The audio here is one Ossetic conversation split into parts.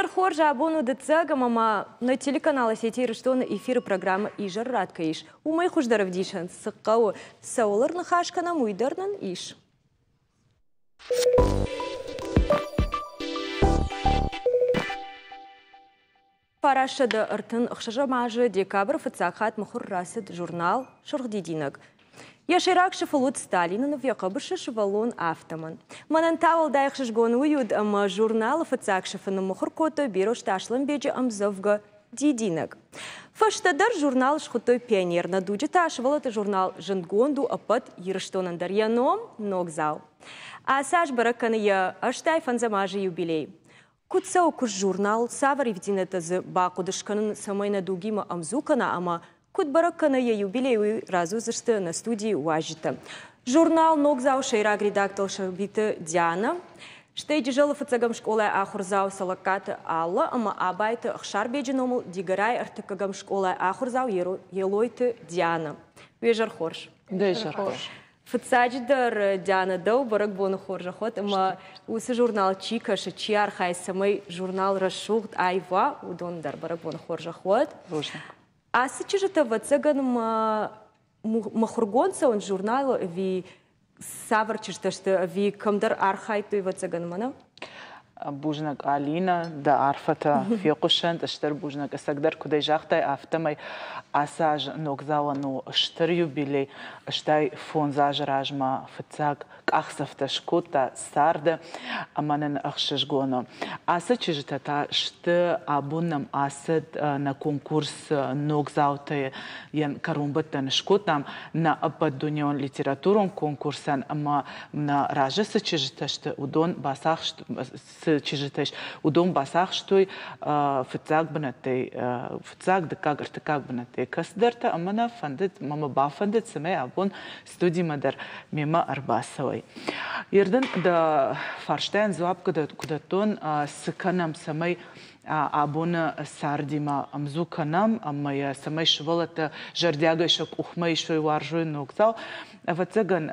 Изӕр хорз, абон у дыццӕг ӕмӕ ма нӕ телеканал Осетия Ирыстоны эфиры программӕ Изӕррад кӕй ис, уымӕй хуыздӕр ӕвдисӕн цы хъӕуы, цӕуыл ӕрныхас кӕнӕм, уый дӕр нын ис. 936 азы декабры фыццаг хатт мыхуыр рацыд журнал «Сырх дидинӕг». Йӕ сӕйраг сыфыл уыд Сталины ныв йӕ хъӕбысы сывӕллон афтӕмӕн. Мӕнӕн та уӕлдай ӕхсызгон уый уыд, ӕмӕ журналы фыццаг сыфы ныммыхуыр кодтой Берозты Аслӕнбеджы ӕмдзӕвгӕ «Дидинӕг». Фӕстӕдӕр журнал схуыдтой «Пионер», нӕ дуджы та сывӕллӕтты журнал зындгонд у ӕппӕт Ирыстонӕн дӕр. Йӕ ном «Ногдзау». Ацы аз бӕрӕг кӕны йӕ 85 азы юбилей. Куыд цӕуы куыст журнал, цавӕр ивддзинӕдтӕ дзы бахъуыд скӕнын, цӕмӕй нӕ дугимӕ ӕмдзу кӕна ӕмӕ куыд бӕрӕг кӕны йӕ юбилей, уый радзурдзысты нӕ студийы уазджытӕ. Журнал «Ногдзау» сӕйраг редактор Сӕрбиты Диана, стӕй Джызӕлы фыццӕгӕм скъолайы ахуырдзау Салӕгкаты Алла ӕмӕ Абайты Ӕхсарбеджы номыл Дигорайы ӕртыккӕгӕм скъолайы ахуырдзау Елойты Диана. Уе зӕр хорз. Де зӕр хорз. Фыццаджыдӕр, Диана, дӕу бӕрӕгбоны хорзӕх уӕд ӕмӕ уыцы журнал чи кӕсы, чи архайы, цӕмӕй журнал рӕсугъд, аив уа, уыдон дӕр бӕрӕгбоны хорзӕх уӕд. Ацы чызджытӕ, ӕвӕццӕгӕн, мыхуыргонд цӕуынц журналы ӕви цавӕр чызджытӕ сты, ӕви кӕмдӕр архайдтой, ӕвӕццӕгӕн, мӕнӕ? Бузныг, Алинӕ, дӕ арфӕтӕ фехъуысӕнт. Стыр бузныг, ӕцӕгдӕр куыдӕй загътай, афтӕмӕй ацы аз Ногдзауӕн у стыр юбилей, стӕй 5 азы размӕ фыццаг къахдзӕфтӕ скодта царды ӕмӕ нын ӕхсызгон у. Ацы чызджытӕ та сты, абон нӕм ацыд нӕ конкурс Ногдзаутӕ йӕн кӕронбӕттӕн скодтам нӕ ӕппӕтдунеон литературон конкурсӕн ӕмӕ нӕ разы цы чызджытӕ сты, уыдон бацахст цы чызджытӕ ис, уыдон бацахстой фыццаг бынӕттӕй, фыццаг, дыккаг, ӕртыккаг бынӕттӕй кӕцыдӕртӕ ӕмӕ нӕ фӕндыд, мӕ бафӕндыд, цӕмӕй абон студимӕ дӕр мемӕ ӕрбацӕуой. Ердын дӕ фарстайӕн дзуапп куы дӕттон, цы кӕнӕм, цӕмӕй абоны цардимӕ ӕмдзу кӕнӕм ӕмӕ йӕ цӕмӕй сывӕллӕттӕ зӕрдиагӕй сӕ къухмӕ исой, уарзой ногдзау. Ӕвӕццӕгӕн,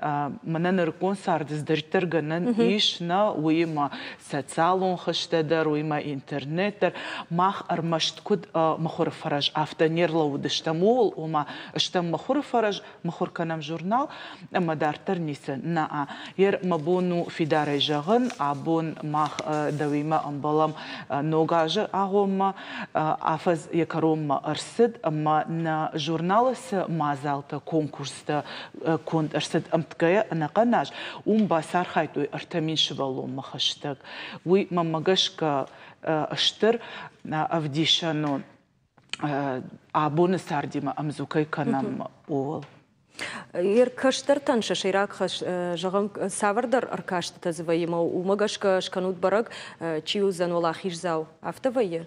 мӕнӕ нырыккон царды цыдӕриддӕр гӕнӕн ис, нӕ, уыимӕ социалон хызтӕ дӕр, уыимӕ интернет дӕр, мах ӕрмӕст куыд мыхуыры фӕрӕз, афтӕ не рлӕууыдыстӕм ууыл, ома стӕм мыхуыры фӕрӕз, мыхуыр кӕнӕм журнал ӕмӕ дарддӕр ницы. Нӕ, ер мӕ бон у фидарӕй зӕгъын, абон мах дӕуимӕ ӕмбӕлӕм Ног азы агъоммӕ, афӕдз йӕ кӕронмӕ ӕрцыд ӕмӕ нӕ журналы цы мадзалтӕ, конкурстӕ конд ӕрцыд ӕмткӕйӕ ӕнӕхъӕн аз, уым бацархайдтой 3000 сывӕллонмӕ хӕстӕг. Уый, мӕнмӕ гӕсгӕ, стыр ӕвдисӕн у абоны цардимӕ ӕмдзу кӕй кӕнӕм, ууыл. Кӕстӕртӕн сӕ сӕйраг хӕс, зӕгъӕм, цавӕрдӕр ӕркастытӕ дзы вӕййы ӕмӕ уымӕ гӕсгӕ скӕнут бӕрӕг, чи уыдзӕн уӕлахиздзау, афтӕ вӕййы?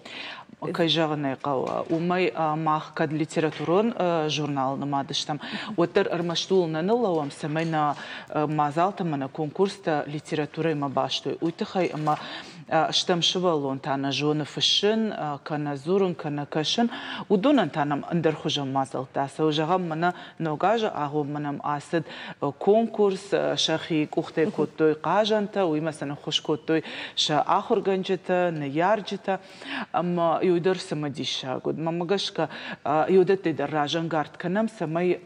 Кӕй зӕгъын ӕй хъӕуы, уымӕй мах кӕд литературон журналы нымад стӕм, уӕддӕр ӕрмӕст ууыл нӕ ныллӕууӕм, цӕмӕй нӕ мадзалтӕ ӕмӕ нӕ конкурстӕ литературӕимӕ баст уой. Уый тыххӕй ӕмӕ стӕм сывӕллон та нӕ зоны фыссын, кӕнӕ дзурын, кӕнӕ кӕсын, уыдонӕн та нӕм ӕндӕрхуызон мадзӕлттӕ цӕуы. Зӕгъӕм, мӕнӕ Ног азы агъоммӕ нӕм ацыд конкурс, сӕхи къухтӕй кодтой хъазӕнтӕ, уыимӕ сын ӕххуыс кодтой сӕ ахуыргӕнджытӕ, ныййарджытӕ. Ӕмӕ иу дӕр цымыдисаг уыд. Мӕнмӕ гӕсгӕ, иудӕттӕй дӕр разӕнгард кӕнӕм, цӕмӕй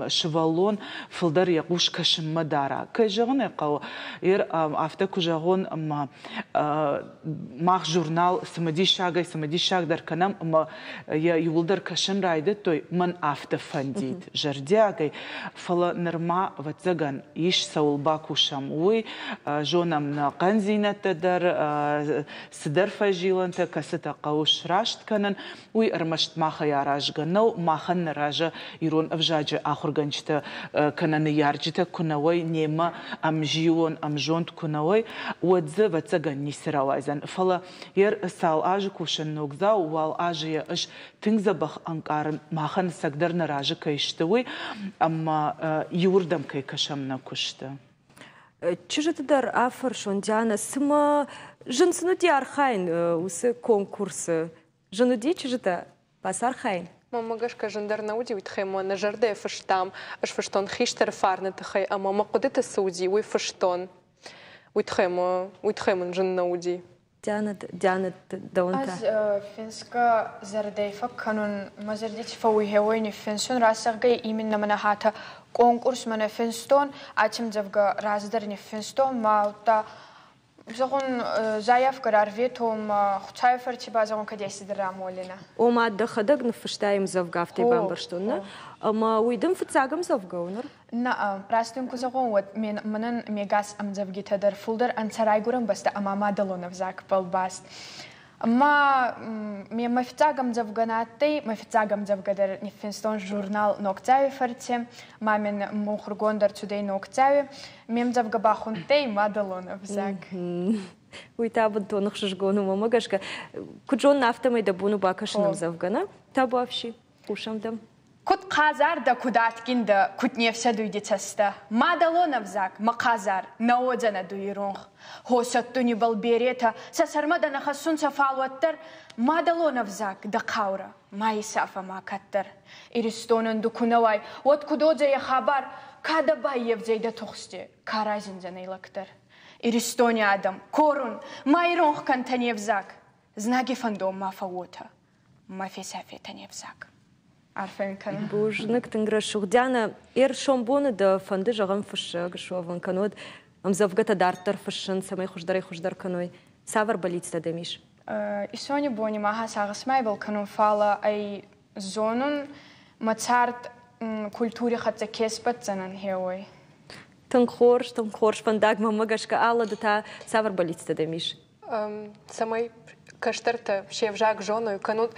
сывӕллон фылдӕр йӕ хъус кӕсынмӕ дара. Кӕй зӕгъын ӕй хъӕуы, афтӕ куы зӕгъон, ӕмӕ мах журнал цымыдисагӕй цымыдисагдӕр кӕнӕм ӕмӕ йӕ иууылдӕр кӕсын райдыдтой, мӕн афтӕ фӕндид зӕрдиагӕй, фӕлӕ нырма, ӕвӕццӕгӕн, ис цӕуыл бакусӕм, уый зонӕм нӕ хъӕндзинӕдтӕ дӕр, цыдӕр фӕзилӕнтӕ, кӕцытӕ хъӕуы сраст кӕнын, уый ӕрмӕст махӕй аразгӕ нӕу, махӕн нӕ разы ирон ӕвзаджы ахуыргӕнджытӕ кӕнӕ ныййарджытӕ куы нӕ уой, немӕ ӕмзиуон, ӕмзонд куы нӕ уой, уӕд дзы, ӕвӕццӕгӕн, ницы рауайдзӕн. Фӕлӕ йе цал азы кусын ногдзау, уал азы йӕ ӕз тынг дзӕбӕх ӕнкъарын, махӕн ӕцӕгдӕр нӕ разы кӕй сты, уый, ӕмӕ иуырдӕм кӕй кӕсӕм нӕ куысты. Чызджыты дӕр афӕрсон, Диана, цымӕ зын сын уыди архайын уыцы конкурсы? Зын уыди чызджытӕ бацархайын? Мӕнмӕ гӕсгӕ зындӕр нӕ уыди, уый тыххӕй ӕмӕ нӕ зӕрдӕйы фыстам. Ӕз фыстон хистӕры фарны тыххӕй ӕмӕ мӕ хъуыдыты цы уыди, уый фыстон. Уый тыххӕй мӕ, уый тыххӕй мын зын нӕ уыди. Диана, Диана, дӕуӕн та? Ӕз финсгӕ зӕрдӕй фӕккӕнун, мӕ зӕрди ци фӕууй, гъеуой ниффинсун, расӕгъгӕй именно мӕнӕ хатӕ конкурс мӕнӕ финстон, аци ӕмдзӕвгӕ раздӕр ниффинстон, ма удта зӕгъун, заявкӕ рарветон, Хуцауи фӕрци ба зӕгъун, кӕд ецидӕр рамолинӕ. Ома дӕхӕдӕг ныффыстай ӕмдзӕвгӕ, афтӕ бамбӕрстон, нӕ? Ӕмӕ уый дын фыццаг ӕмдзӕвгӕ у ныр? Нӕ, раст дын ку зӕгъон, уӕд мӕнӕн ме гас ӕмдзӕвгитӕ дӕр фулдӕр ӕнцӕ райгурӕн бӕстӕ ӕма мадӕлон ӕвзагбӕл баст. Ма ме мӕ фиццаг ӕмдзӕвгӕ нӕ адтӕй, мӕ фиццаг ӕмдзӕвгӕ дӕр ниффинстон журнал Ногдзауи фӕрци, ма мин мухургонд ӕрцудӕй Ногдзауи. Ме мдзӕвгӕ ба хундтӕй мадӕлон ӕвзаг. Уый та бынтон ӕхсызгон у, мӕнмӕ гӕсгӕ. Куыд зонын, афтӕмӕй дӕ бон у бакӕсын ӕмдзӕвгӕ, нӕ? Табуафси, хъусӕм дӕм. Куд хъазар дӕ, куд адгин дӕ, куд не фсӕдуй ди цӕстӕ. Мадӕлон ӕвзаг, мӕ хъазар, нӕ уодзӕнӕ ду иронх. Гьосӕттунибӕл беретӕ сӕ сӕрмӕ дӕ нӕ хӕссунцӕ, фал уӕддӕр мадӕлон ӕвзаг дӕ хъаурӕ ма исафӕ ма кӕддӕр. Иристонӕн ду ку нӕ уай, уӕд куд уодзӕй ӕ хабар, ка дӕ баййевдзӕй дӕ тухсти, ка разиндзӕнӕй лӕгдӕр. Иристони адӕм, корун, ма иронх кӕнтӕ не взаг, знаги фӕндон ма фӕууотӕ. Ма фесӕфетӕ не взаг. Арфӕ кӕнын. Бузныг, тынг рӕсугъд. Диана, ӕр сомбоны дӕ фӕнды, зӕгъӕм, фыссӕг суӕвын кӕнод, ӕмдзӕвгӕтӕ дарддӕр фыссын, цӕмӕй хуыздӕрӕй-хуыздӕр кӕной. Цавӕр бӕллицтӕ дӕм ис? Исони бони ма сагъӕсмӕ ибӕл кӕнун, фалӕ ӕй зонун, мӕ цард культури хӕццӕ ке сбӕтдзӕнӕн, гъеуой. Тынг хорз, тынг хорз фӕндаг мӕнмӕ гӕсгӕ. Алла, ды та цавӕр бӕллицтӕ дӕм ис? Цӕмӕй кӕстӕртӕ се взаг зоной, кӕнут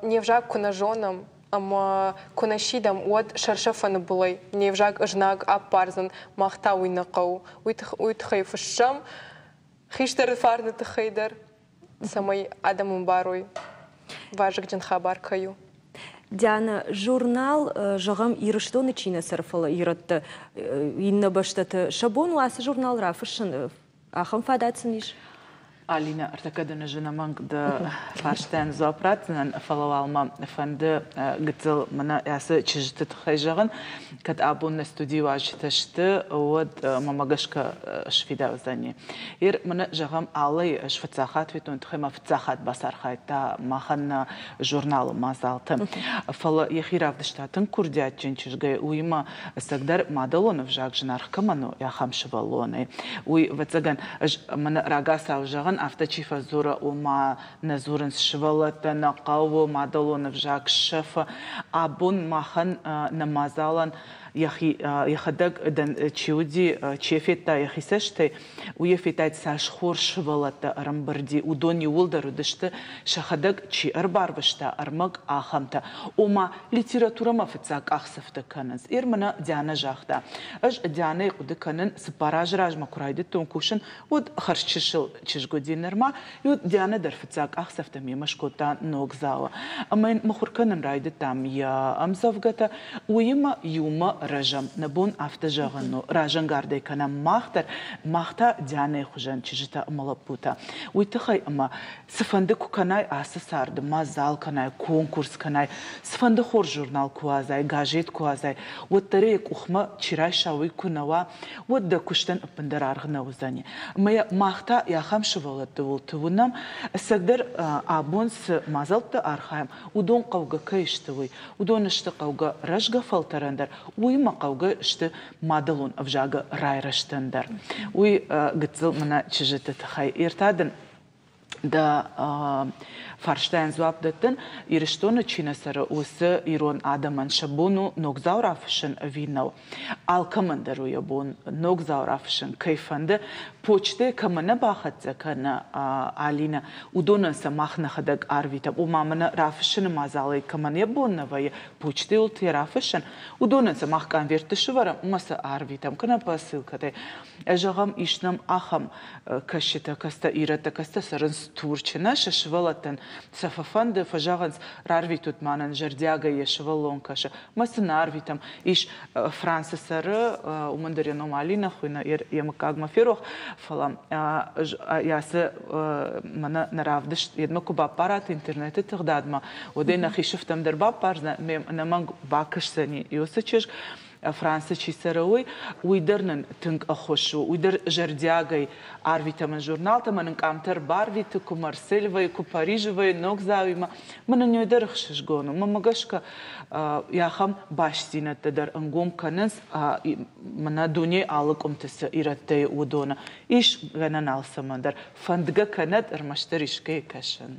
не взаг куы нӕ зонӕм ӕмӕ куы нӕ сидӕм, уӕд сӕрсӕфӕны былӕй не взаг знаг аппардзӕн, мах та уый нӕ хъӕуы. Уый тыххӕй фыссӕм хистӕры фарны тыххӕй дӕр, цӕмӕй адӕм ӕмбарой, вазыгджын хабар кӕй у. Диана, журнал, зӕгъӕм, Ирыстоны чи нӕ цӕры, фӕлӕ ирӕттӕ иннӕ бӕстӕты, сӕ бон у ацы журнал рафыссын Ахӕм фадат сын ис? Алина, ӕртӕккӕ дын ӕз ӕнӕмӕнг дӕ фарстӕн дзуапп ратдзынӕн, фӕлӕ уал мӕ фӕнды гыццыл мӕнӕ ацы чызджыты тыххӕй зӕгъын. Кӕд абон нӕ студийы уазджытӕ сты, уӕд мӕмӕ гӕсгӕ сфидаудзӕни. Ер мӕнӕ зӕгъӕм, Аллайы ӕз фыццаг хатт федтон, тыххӕй мӕ фыццаг хатт бацархайдта махӕн нӕ журналы мадзалты. Фӕлӕ йӕхи равдыста тынг курдиатджын чызгӕй, уыимӕ ӕцӕгдӕр мадӕлон ӕвзаг зынаргъ кӕмӕн у, ахӕм сывӕллонӕй. Уый, ӕвӕццӕгӕн, ӕз мӕнӕ рагацау зӕгъын, афтӕ чи фӕдзуры, ома нӕ дзурынц сывӕллӕттӕ, нӕ хъӕуы мадӕлон ӕвзаг сӕфы. Абон махӕн нӕ мадзалӕн йӕхи йӕхӕдӕг чи уыди, чи федта йӕхи цӕстӕй, уый федтаид, цас хорз сывӕллӕттӕ ӕрӕмбырди, уыдон иууылдӕр уыдысты, сӕхӕдӕг чи ӕрбарвыста ӕрмӕг, ахӕмтӕ. Ома, литературӕмӕ фыццаг къахдзӕфтӕ кӕнынц. Ир мӕнӕ Дианӕ загъта. Ӕз Дианӕйы хъуыды кӕнын, цыппар азы размӕ куы райдыдтон кусын, уӕд хӕрзчысыл чызг уыди нырма, уӕд Дианӕ дӕр фыццаг къахдзӕфтӕ мемӕ скодта Ногдзауы. Ӕмӕ йын мыхуыр кӕнын райдыдтам йӕ ӕмдзӕвгӕтӕ. Уыимӕ иумӕ рӕзӕм, нӕ бон афтӕ зӕгъын у, разӕнгардӕй кӕнӕм мах дӕр, мах та Дианӕйы хуызӕн чызджытӕ ӕмӕ лӕппутӕ. Уый тыххӕй ӕмӕ цыфӕнды куы кӕнай ацы царды, мадзал кӕнай, конкурс кӕнай, цыфӕнды хорз журнал куы уадзай, газет куы уадзай, уӕддӕр ӕй къухмӕ чи райса, уый куы нӕ уа, уӕд дӕ куыстӕн ӕппындӕр аргъ нӕ уыдзӕни. Ӕмӕ йӕ мах та ахӕм сывӕллӕтты уылты уынӕм, ӕцӕгдӕр абон цы мадзӕлтты архайӕм, уыдон хъӕугӕ кӕй сты, уый. Уыдон сты хъӕугӕ рӕзгӕ фӕлтӕрӕн дӕр, уыимӕ хъӕугӕ сты мадӕлон ӕвзагы райрӕзтӕн дӕр. Уый гыццыл мӕнӕ чызджыты тыххӕй. Ир та дын дӕ фарстайӕн дзуапп дӕттын, Ирыстоны чи нӕ цӕры, уыцы ирон адӕмӕн сӕ бон у ногдзау рафыссын ӕви нӕу? Алкӕмӕн дӕр у йӕ бон ногдзау рафыссын, кӕй фӕнды. Почтӕ кӕмӕ нӕ бахӕццӕ кӕны Алинӕ, уыдонӕн сӕ мах нӕхӕдӕг арвитӕм. Ома мӕнӕ рафыссыны мадзалӕй кӕмӕн йӕ бон нӕ вӕййы почтӕйыл йӕ рафыссын, уыдонӕн сӕ мах къонвертты сывӕрӕм ӕмӕ сӕ арвитӕм, кӕнӕ посылкӕтӕй. Зӕгъӕм, ис нӕм ахӕм кӕсджытӕ, кӕцытӕ ирӕттӕ, кӕцытӕ цӕрынц Турчы, нӕ сӕ сывӕллӕттӕн сӕ фӕфӕнды, фӕзӕгъынц, рарвитут мӕнӕн зӕрдиагӕй йӕ сывӕллон кӕсы, мӕ сын арвитӕм. Ис Францы цӕры, уымӕн дӕр йӕ ном Алинӕ хуыйны, йӕ мыггагмӕ ферох, фӕлӕ ацы мӕнӕ нӕ равдыст йедмӕ куы баппарат интернеты тыгъдадмӕ, уӕд ӕй нӕхи сыфтӕм дӕр баппардзӕн, ӕнӕмӕнг бакӕсдзӕни уыцы чызг. Францы чи цӕры, уый, уый дӕр нын тынг ӕххуыс у. Уый дӕр зӕрдиагӕй арвитӕм ын журналтӕ, мӕ нын къамтӕ ӕрбарвиты, куы Марсель вӕййы, куы Парижы вӕййы, Ногдзауимӕ. Мӕнӕн уый дӕр ӕхсызгон у. Мӕнмӕ гӕсгӕ, ахӕм бастдзинӕдтӕ дӕр ӕнгом кӕнынц, мӕнӕ дунейы алы къуымты цы ирӕттӕ и, уыдоны. Ис гӕнӕн алцӕмӕн дӕр. Фӕндгӕ кӕнӕд ӕрмӕстдӕр искӕй кӕсын.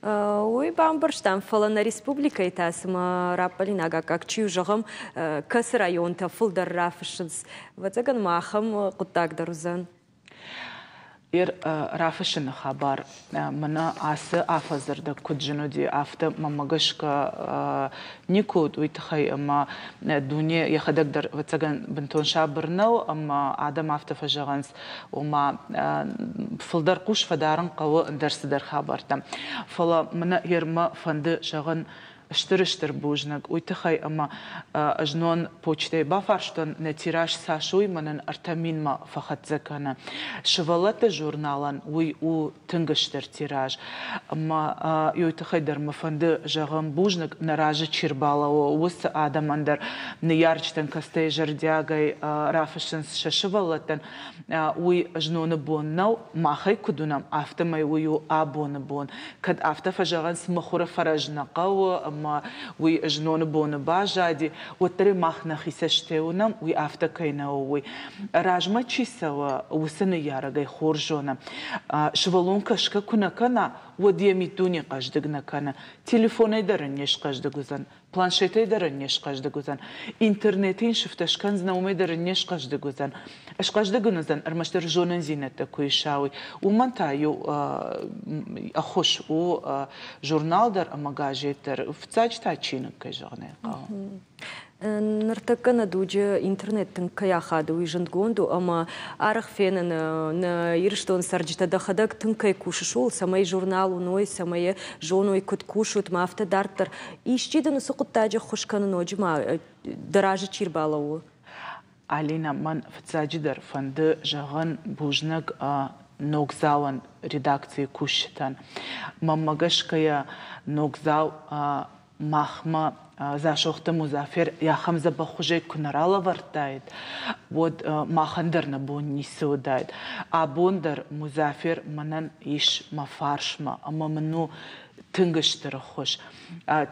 Уый бамбӕрстам, фӕлӕ нӕ республикӕйы та цымӕ раппӕлинаг аккаг чи у, зӕгъӕм, кӕцы районтӕ фылдӕр рафыссынц? Ӕвӕццӕгӕн ма ахӕм хъуыддаг дӕр уыдзӕн. Рафыссыны хабар мӕнӕ ацы афӕдзы рдӕг куыд зын уыди, афтӕ мӕнмӕ гӕсгӕ никуы уыд, уый тыххӕй ӕмӕ дуне йӕхӕдӕг дӕр, ӕвӕццӕгӕн, бынтон сабыр нӕу, ӕмӕ адӕм афтӕ фӕзӕгъынц, ома фылдӕр хъус фӕдарын хъӕуы ӕндӕр цыдӕр хабӕрттӕм. Фӕлӕ мӕнӕ Ермӕ фӕнды зӕгъын стыр-стыр бузныг уый тыххӕй, ӕмӕ знон почтӕйы бафарстон, нӕ тираж цас у, уый мӕнӕн 3000-мӕ фӕхӕццӕ кӕны. Сывӕллӕтты журналӕн уый у тынг стыр тираж. Ӕмӕ уый тыххӕй дӕр мӕ фӕнды зӕгъын бузныг, нӕ разы чи рбалӕууы, уыцы адӕмӕн дӕр, ныййарджытӕн кӕцытӕй зӕрдиагӕй рафыссынц сӕ сывӕллӕттӕн, уый зноны бон нӕу, махӕй куыд уынӕм, афтӕмӕй уый у абоны бон. Кӕд афтӕ фӕзӕгъынц, мыхуыры фӕрӕз нӕ хъӕуы ӕмӕ уый зноны боны баззади, уӕддӕр ӕй мах нӕхи цӕстӕй уынӕм, уый афтӕ кӕй нӕ у, уый. Размӕ чи цӕуы, уыцы ныййарӕгӕй хорз зоны. Сывӕллон кӕсгӕ куы нӕ кӕна, уӕд йӕ миддуне хъӕздыг нӕ кӕны. Телефонӕй дӕр ын не схъӕздыг уыдзӕн, планшетӕй дӕр ын не схъӕздыг уыдзӕн, интернеты йын сыфтӕ скӕндзынӕ, уымӕй дӕр ын не схъӕздыг уыдзӕн. Схъӕздыг ын уыдзӕн, ӕрмӕстдӕр зонындзинӕдтӕ куы иса, уый. Уымӕн та иу ӕххуыс у журнал дӕр ӕмӕ газет дӕр, фыццаджы та чиныг, кӕй зӕгъын ӕй хъӕуы. Ныртӕккӕ нӕ дуджы интернет тынг кӕй ахады, уый зындгонд у ӕмӕ арӕх фенын нӕ Ирыстоны цӕрджытӕ дӕхӕдӕг тынг кӕй кусыс, ууыл, цӕмӕй журнал уыной, цӕмӕй зоной, куыд кусут ма афтӕ дарддӕр. Исчи дын уыцы хъуыддаджы ӕххуыс кӕны ноджы ма дӕ разы чи рбалӕууы? Алинӕ, мӕн фыццаджыдӕр фӕнды зӕгъын бузныг Ногдзауӕн редакцийы кусджытӕн. Мӕнмӕ гӕсгӕйӕ Ногдзау махмӕ Дзасохты Музафер ахӕм дзӕбӕххуызӕй куы нӕ ралӕвӕрдтаид, уӕд махӕн дӕр нӕ бон ницы уыдаид. Абон дӕр Музафер мӕнӕн ис мӕ фарсмӕ ӕмӕ мын у тынг стыр ӕххуыс,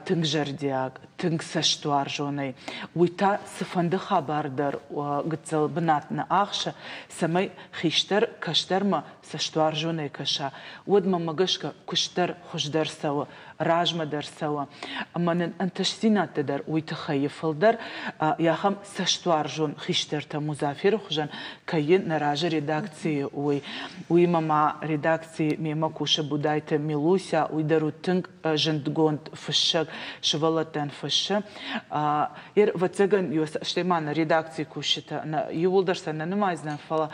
тынг зӕрдиаг, тынг цӕстуарзонӕй. Уый та цыфӕнды хабар дӕр гыццыл бынат нӕ ахсы, цӕмӕй хистӕр кӕстӕрмӕ цӕстуарзонӕй кӕса, уӕд мӕнмӕ гӕсгӕ куыст дӕр хуыздӕр цӕуы, размӕ дӕр цӕуы. Ӕмӕ нын ӕнтыстдзинӕдтӕ дӕр уый тыххӕй фылдӕр ахӕм цӕстуарзон хистӕртӕ Музаферы хуызӕн кӕй нӕ разы редакцийы, уый. Уыимӕ ма редакцийы мемӕ кусы Будайты Милуся, уый дӕр у тынг зындгонд фыссӕг, сывӕллӕттӕн фыссы. Ӕвӕццӕгӕн, стӕй ма нӕ редакцийы кусджытӕ иууылдӕр сӕ нӕ нымайдзынӕн, фӕлӕ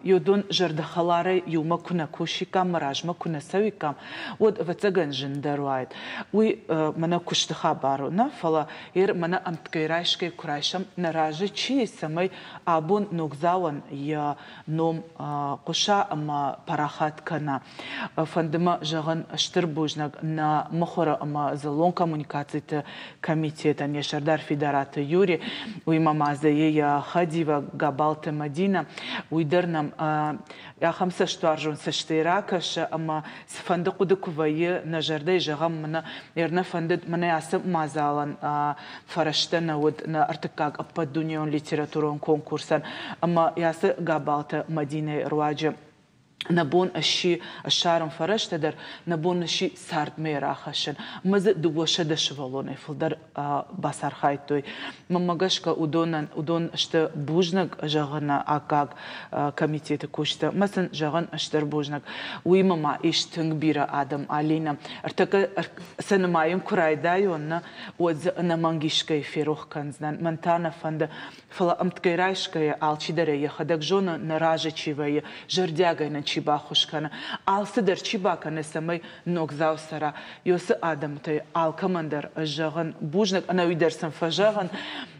Йодон зӕрдӕхӕларӕй иумӕ куы нӕ кусиккам, мӕ размӕ куы нӕ цӕуиккам, уӕд, ӕвӕццӕгӕн, зындӕр уаид. Уый мӕнӕ куысты хабар у, нӕ, фӕлӕ ер мӕнӕ ӕмткӕй райсгӕ куы райсӕм, нӕ разы чи и, цӕмӕй абон ногдзауӕн йӕ ном хъуыса ӕмӕ парахат кӕна. Фӕнды мӕ зӕгъын стыр бузныг нӕ мыхуыры ӕмӕ дзыллон коммуникациты комитетӕн, йӕ сӕрдар Фидараты Юри, уыимӕ ма дзы йӕ хӕдивӕг Габалты Мадинӕ, уый дӕр нӕм ахӕм цӕстуарзон цӕстӕй ракӕсы ӕмӕ цыфӕнды хъуыды куы вӕййы, нӕ зӕрдӕйы зӕгъӕм, мӕнӕ нӕ фӕндыд, мӕнӕ ацы мадзалӕн фӕрӕзтӕ нӕ уыд нӕ ӕртыккаг ӕппӕтдунеон литературон конкурсӕн ӕмӕ ацы Габалты Мадинӕйы руаджы нӕ бон сси ссарын фӕрӕзтӕ дӕр, нӕ бон сси цардмӕ рахӕссын. Ӕмӕ дзы 200 сывӕллонӕй фылдӕр бацархайдтой. Мӕнмӕ гӕсгӕ, уыдонӕн уыдон сты бузныг зӕгъыны аккаг комитеты кусджытӕ. Мӕ сын зӕгъын стыр бузныг. Уыимӕ ма ис тынг бирӕ адӕм, Алинӕ. Ӕртӕккӕ сӕ нымайын куы райдайон, нӕ, уӕд дзы ӕнӕмӕнг искӕй ферох кӕндзынӕн. Мӕн та нӕ фӕнды. Фӕлӕ ӕмткӕй райсгӕйӕ алчидӕр ӕй йӕхӕдӕг зоны, нӕ разы чи вӕййы, зӕрдиагӕй нын чи баххуыс кӕны, алцыдӕр чи бакӕны, цӕмӕй ногдзау цӕра. Ёсы адӕмтӕй алкӕмӕн дӕр ӕз зӕгъын бузныг, ӕнӕуи дӕр сын фӕзӕгъын,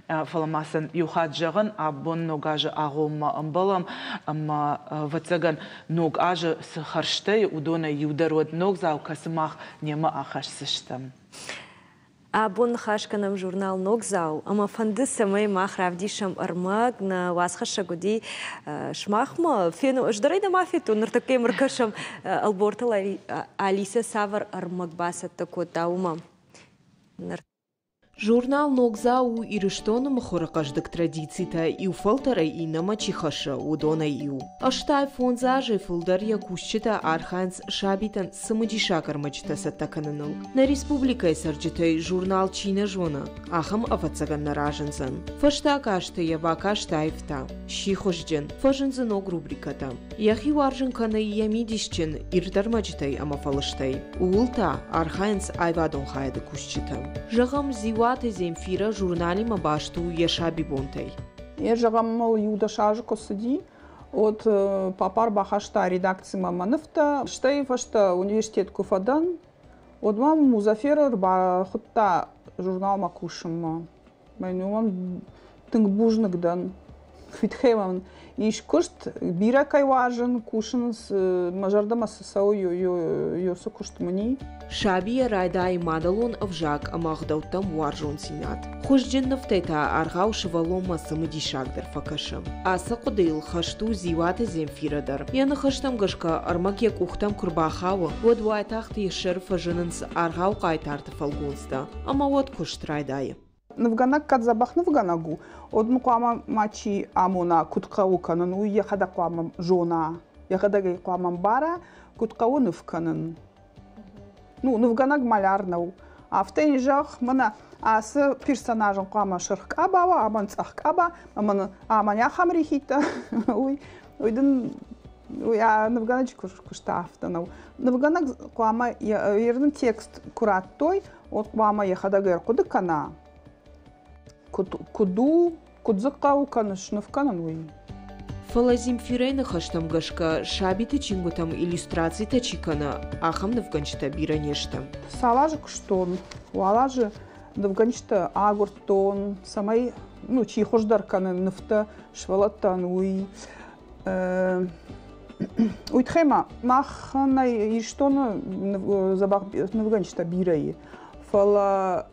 фӕлӕ ма сын иу хатт зӕгъын, абон Ног азы агъоммӕ ӕмбӕлӕм ӕмӕ, ӕвӕццӕгӕн, Ног азы цы хӕрзтӕ и, уыдонӕй иу дӕр уӕд ногдзау, кӕцы мах немӕ ахӕсдзыстӕм. Абон ныхас кӕнӕм журнал Ногдзау, ӕмӕ фӕнды, цӕмӕй мах равдисӕм ӕрмӕг, нӕ уацхӕссӕг уыди сымахмӕ. Фен, ӕз дӕр ӕй нӕма федтон, ныртӕккӕ йӕм ӕркӕсӕм, Ӕлборты Алисӕ цавӕр ӕрмӕг бацӕттӕ кодта, уымӕ. Ныр Журнал Ногдзау у Ирыстоны мыхуыры хъӕздыг традицитӕ иу фӕлтӕрӕй иннӕмӕ чи хӕссы, уыдонӕй иу. 85 азӕй фылдӕр йӕ кусджытӕ архайынц сабитӕн цымыдисаг ӕрмӕджытӕ цӕттӕ кӕныныл. Нӕ республикӕйы цӕрджытӕй журнал чи нӕ зоны, ахӕм ӕвӕццӕгӕн нӕ разындзӕн. Фӕстаг азты йӕ бакаст аивта, сси хуызджын, фӕзынд дзы ног рубрикӕтӕ. Йӕхи уарзын кӕны йӕ мидисджын ирд ӕрмӕджытӕй ӕмӕ фӕлыстӕй. Ууыл та архайынц аивадон хайады кусджытӕ. Зӕгъӕм, Дзиуаты Земфирӕ журналимӕ баст у йӕ сабибонтӕй. Йӕ зӕгъӕм, мыл иу-дӕс азы куы цыди, уӕд папа ӕрбахаста редакцимӕ мӕ нывтӕ. Стӕй фӕстӕ университет куы фӕдӕн, уӕд мӕм Музафер ӕрбахуыдта журналмӕ кусынмӕ. Мӕн уымӕн тынг бузныг дӕн. Фидхӕй мӕн ис куыст, бирӕ кӕй уарзын, кусынц, мӕ зӕрдӕмӕ цы цӕуы, ёцы куыст мын и. Сабийӕ райдайы мадӕлон ӕвзаг ӕмӕ ӕгъдӕуттӕм уарзондзинад. Хуызджын нывтӕй та аргъау сывӕллонмӕ цымыдисагдӕр фӕкӕсы. Ацы хъуыдыйыл хӕст у Дзиуаты Земфирӕ дӕр. Йӕ ныхӕстӕм гӕсгӕ, ӕрмӕг йӕ къухтӕм куы рбахауы, уӕд уайтагъд йӕ сӕры фӕзынынц аргъау хъайтарты фӕлгонцтӕ, ӕмӕ уӕд куыст райдайы. Нывгӕнӕг кӕд дзӕбӕх нывгӕнӕг у, уӕд ын хъуамӕ мачи амона, куыд хъӕуы кӕнын, уый йӕхӕдӕг хъуамӕ зона, йӕхӕдӕг ӕй хъуамӕ ӕмбара, куыд хъӕуы ныв кӕнын. Ну, нывгӕнӕг маляр нӕу. Афтӕ йын зӕгъ, мӕнӕ ацы персонажӕн хъуамӕ сырх къаба уа, амӕн цъӕх къаба, ӕмӕ амӕн ахӕм рихитӕ, уый, уый дын уый нывгӕнӕджы куыст афтӕ нӕу. Нывгӕнӕг хъуамӕ йе текст куы радтой, уӕд хъуамӕ йӕхӕдӕг ӕрхъуыды кӕна, куыд, куыд у, куыд дзы хъӕуы кӕнын, сныв кӕнын, уый. Фӕлӕ Земфирӕйы ныхӕстӕм гӕсгӕ, сабиты чингуытӕм иллюстрацитӕ чи кӕны, ахӕм нывгӕнджытӕ бирӕ не сты. Цал азы куыстон, уал азы нывгӕнджытӕ агуырдтон, цӕмӕй ну, чи хуыздӕр кӕны нывтӕ сывӕллӕттӕн, уый. Уый тыххӕй ма мах нӕ Ирыстоны дзӕбӕх нывгӕнджытӕ бирӕ и, фӕлӕ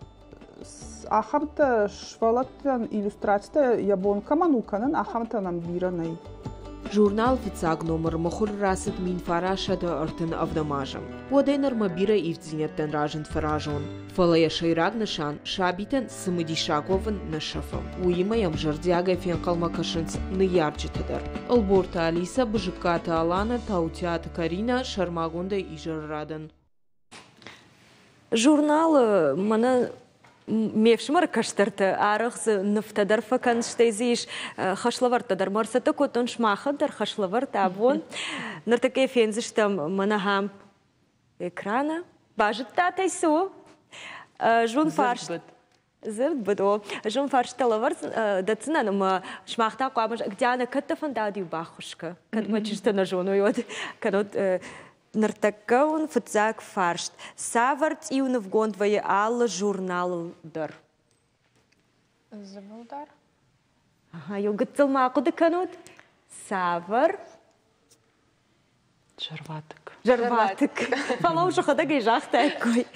ахӕмтӕ сывӕллӕттӕн иллюстрацитӕ йӕ бон кӕмӕн у кӕнын, ахӕмтӕ нӕм бирӕ нӕй. Журнал фыццаг номыр мыхуыр рацыд 1937 азы. Уӕдӕй нырмӕ бирӕ ивддзинӕдтӕн разынд фӕразон. Фӕлӕ йӕ сӕйраг нысан сабитӕн цымыдисаг уӕвын нӕ сӕфы. Уыимӕ йӕм зӕрдиагӕй фенхъӕлмӕ кӕсынц ныййарджытӕ дӕр. Ӕлборты Алисӕ, Бызыккаты Аланӕ, Таутиаты Каринӕ сӕрмагондӕй изӕры радӕн. Журналы мӕнӕ ме фсымӕры кӕстӕртӕ арӕх дзы нывтӕ дӕр фӕкӕнынц, стӕй дзы ис хӕслӕвӕрдтӕ дӕр. Мӕ ӕрцӕттӕ кодтон сымахӕн дӕр хӕслӕвӕрд абон. Ныртӕккӕ фендзыстӕм мӕнӕ ахӕм экраны. Базыдтат ӕй цы у? Зон фарст. Дзырдбыд, о. Зон фарстытӕ лӕвӕрд дӕтдзынӕн ӕмӕ сымах та хъуамӕ Диана, кӕд дӕ фӕндад-иу баххуыс кӕ? Кӕд мӕ чызджытӕ нӕ зоной, уӕд кӕннод Ныртӕккӕ уын фыццаг фарст. Цавӕр цъиу нывгонд вӕййы алы журналыл дӕр? Дзывылдар. Ага, иу гыццыл ма ахъуыды кӕнут. Цавӕр? Зӕрватыкк. Зӕрватыкк. Фӕлӕ сӕхӕдӕг ӕй загътаиккой.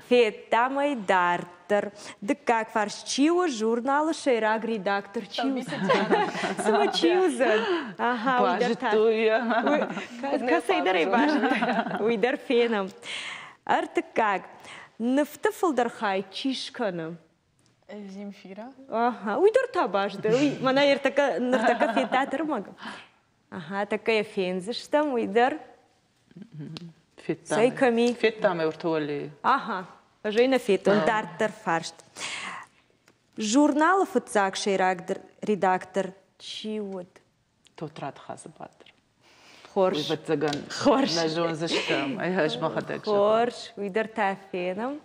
Федтам ӕй дарддӕр. Дыккаг фарст. Чи у журналы сӕйраг редактор? Чи у? Цымӕ чи уыдзӕн? Ага, уый дӕр та. Кӕцӕйдӕр ӕй базыдтай. Уый дӕр фенӕм. Ӕртыккаг. Нывты фылдӕр хай чи скӕны? Земфира. Ага, уый дӕр та базыдтай. Уый мӕнӕ ныртӕккӕ федтат ӕрмӕг. Ага, тӕккӕ йӕ фендзыстӕм, уый дӕр. Федтам. Цӕй кӕми? Федтам ӕртӕуӕллейы. Ага, ӕз ӕй нӕ федтон. Дарддӕр фарст. Журналы фыццаг сӕйраг редактор чи уыд? Тотраты Хадзыбатыр. Хорз. Ӕвӕццӕгӕн, Хорз. нӕ зондзыстӕм. Ӕз мӕхӕдӕг зӕгъон. Хорз, уый дӕр та фенӕм.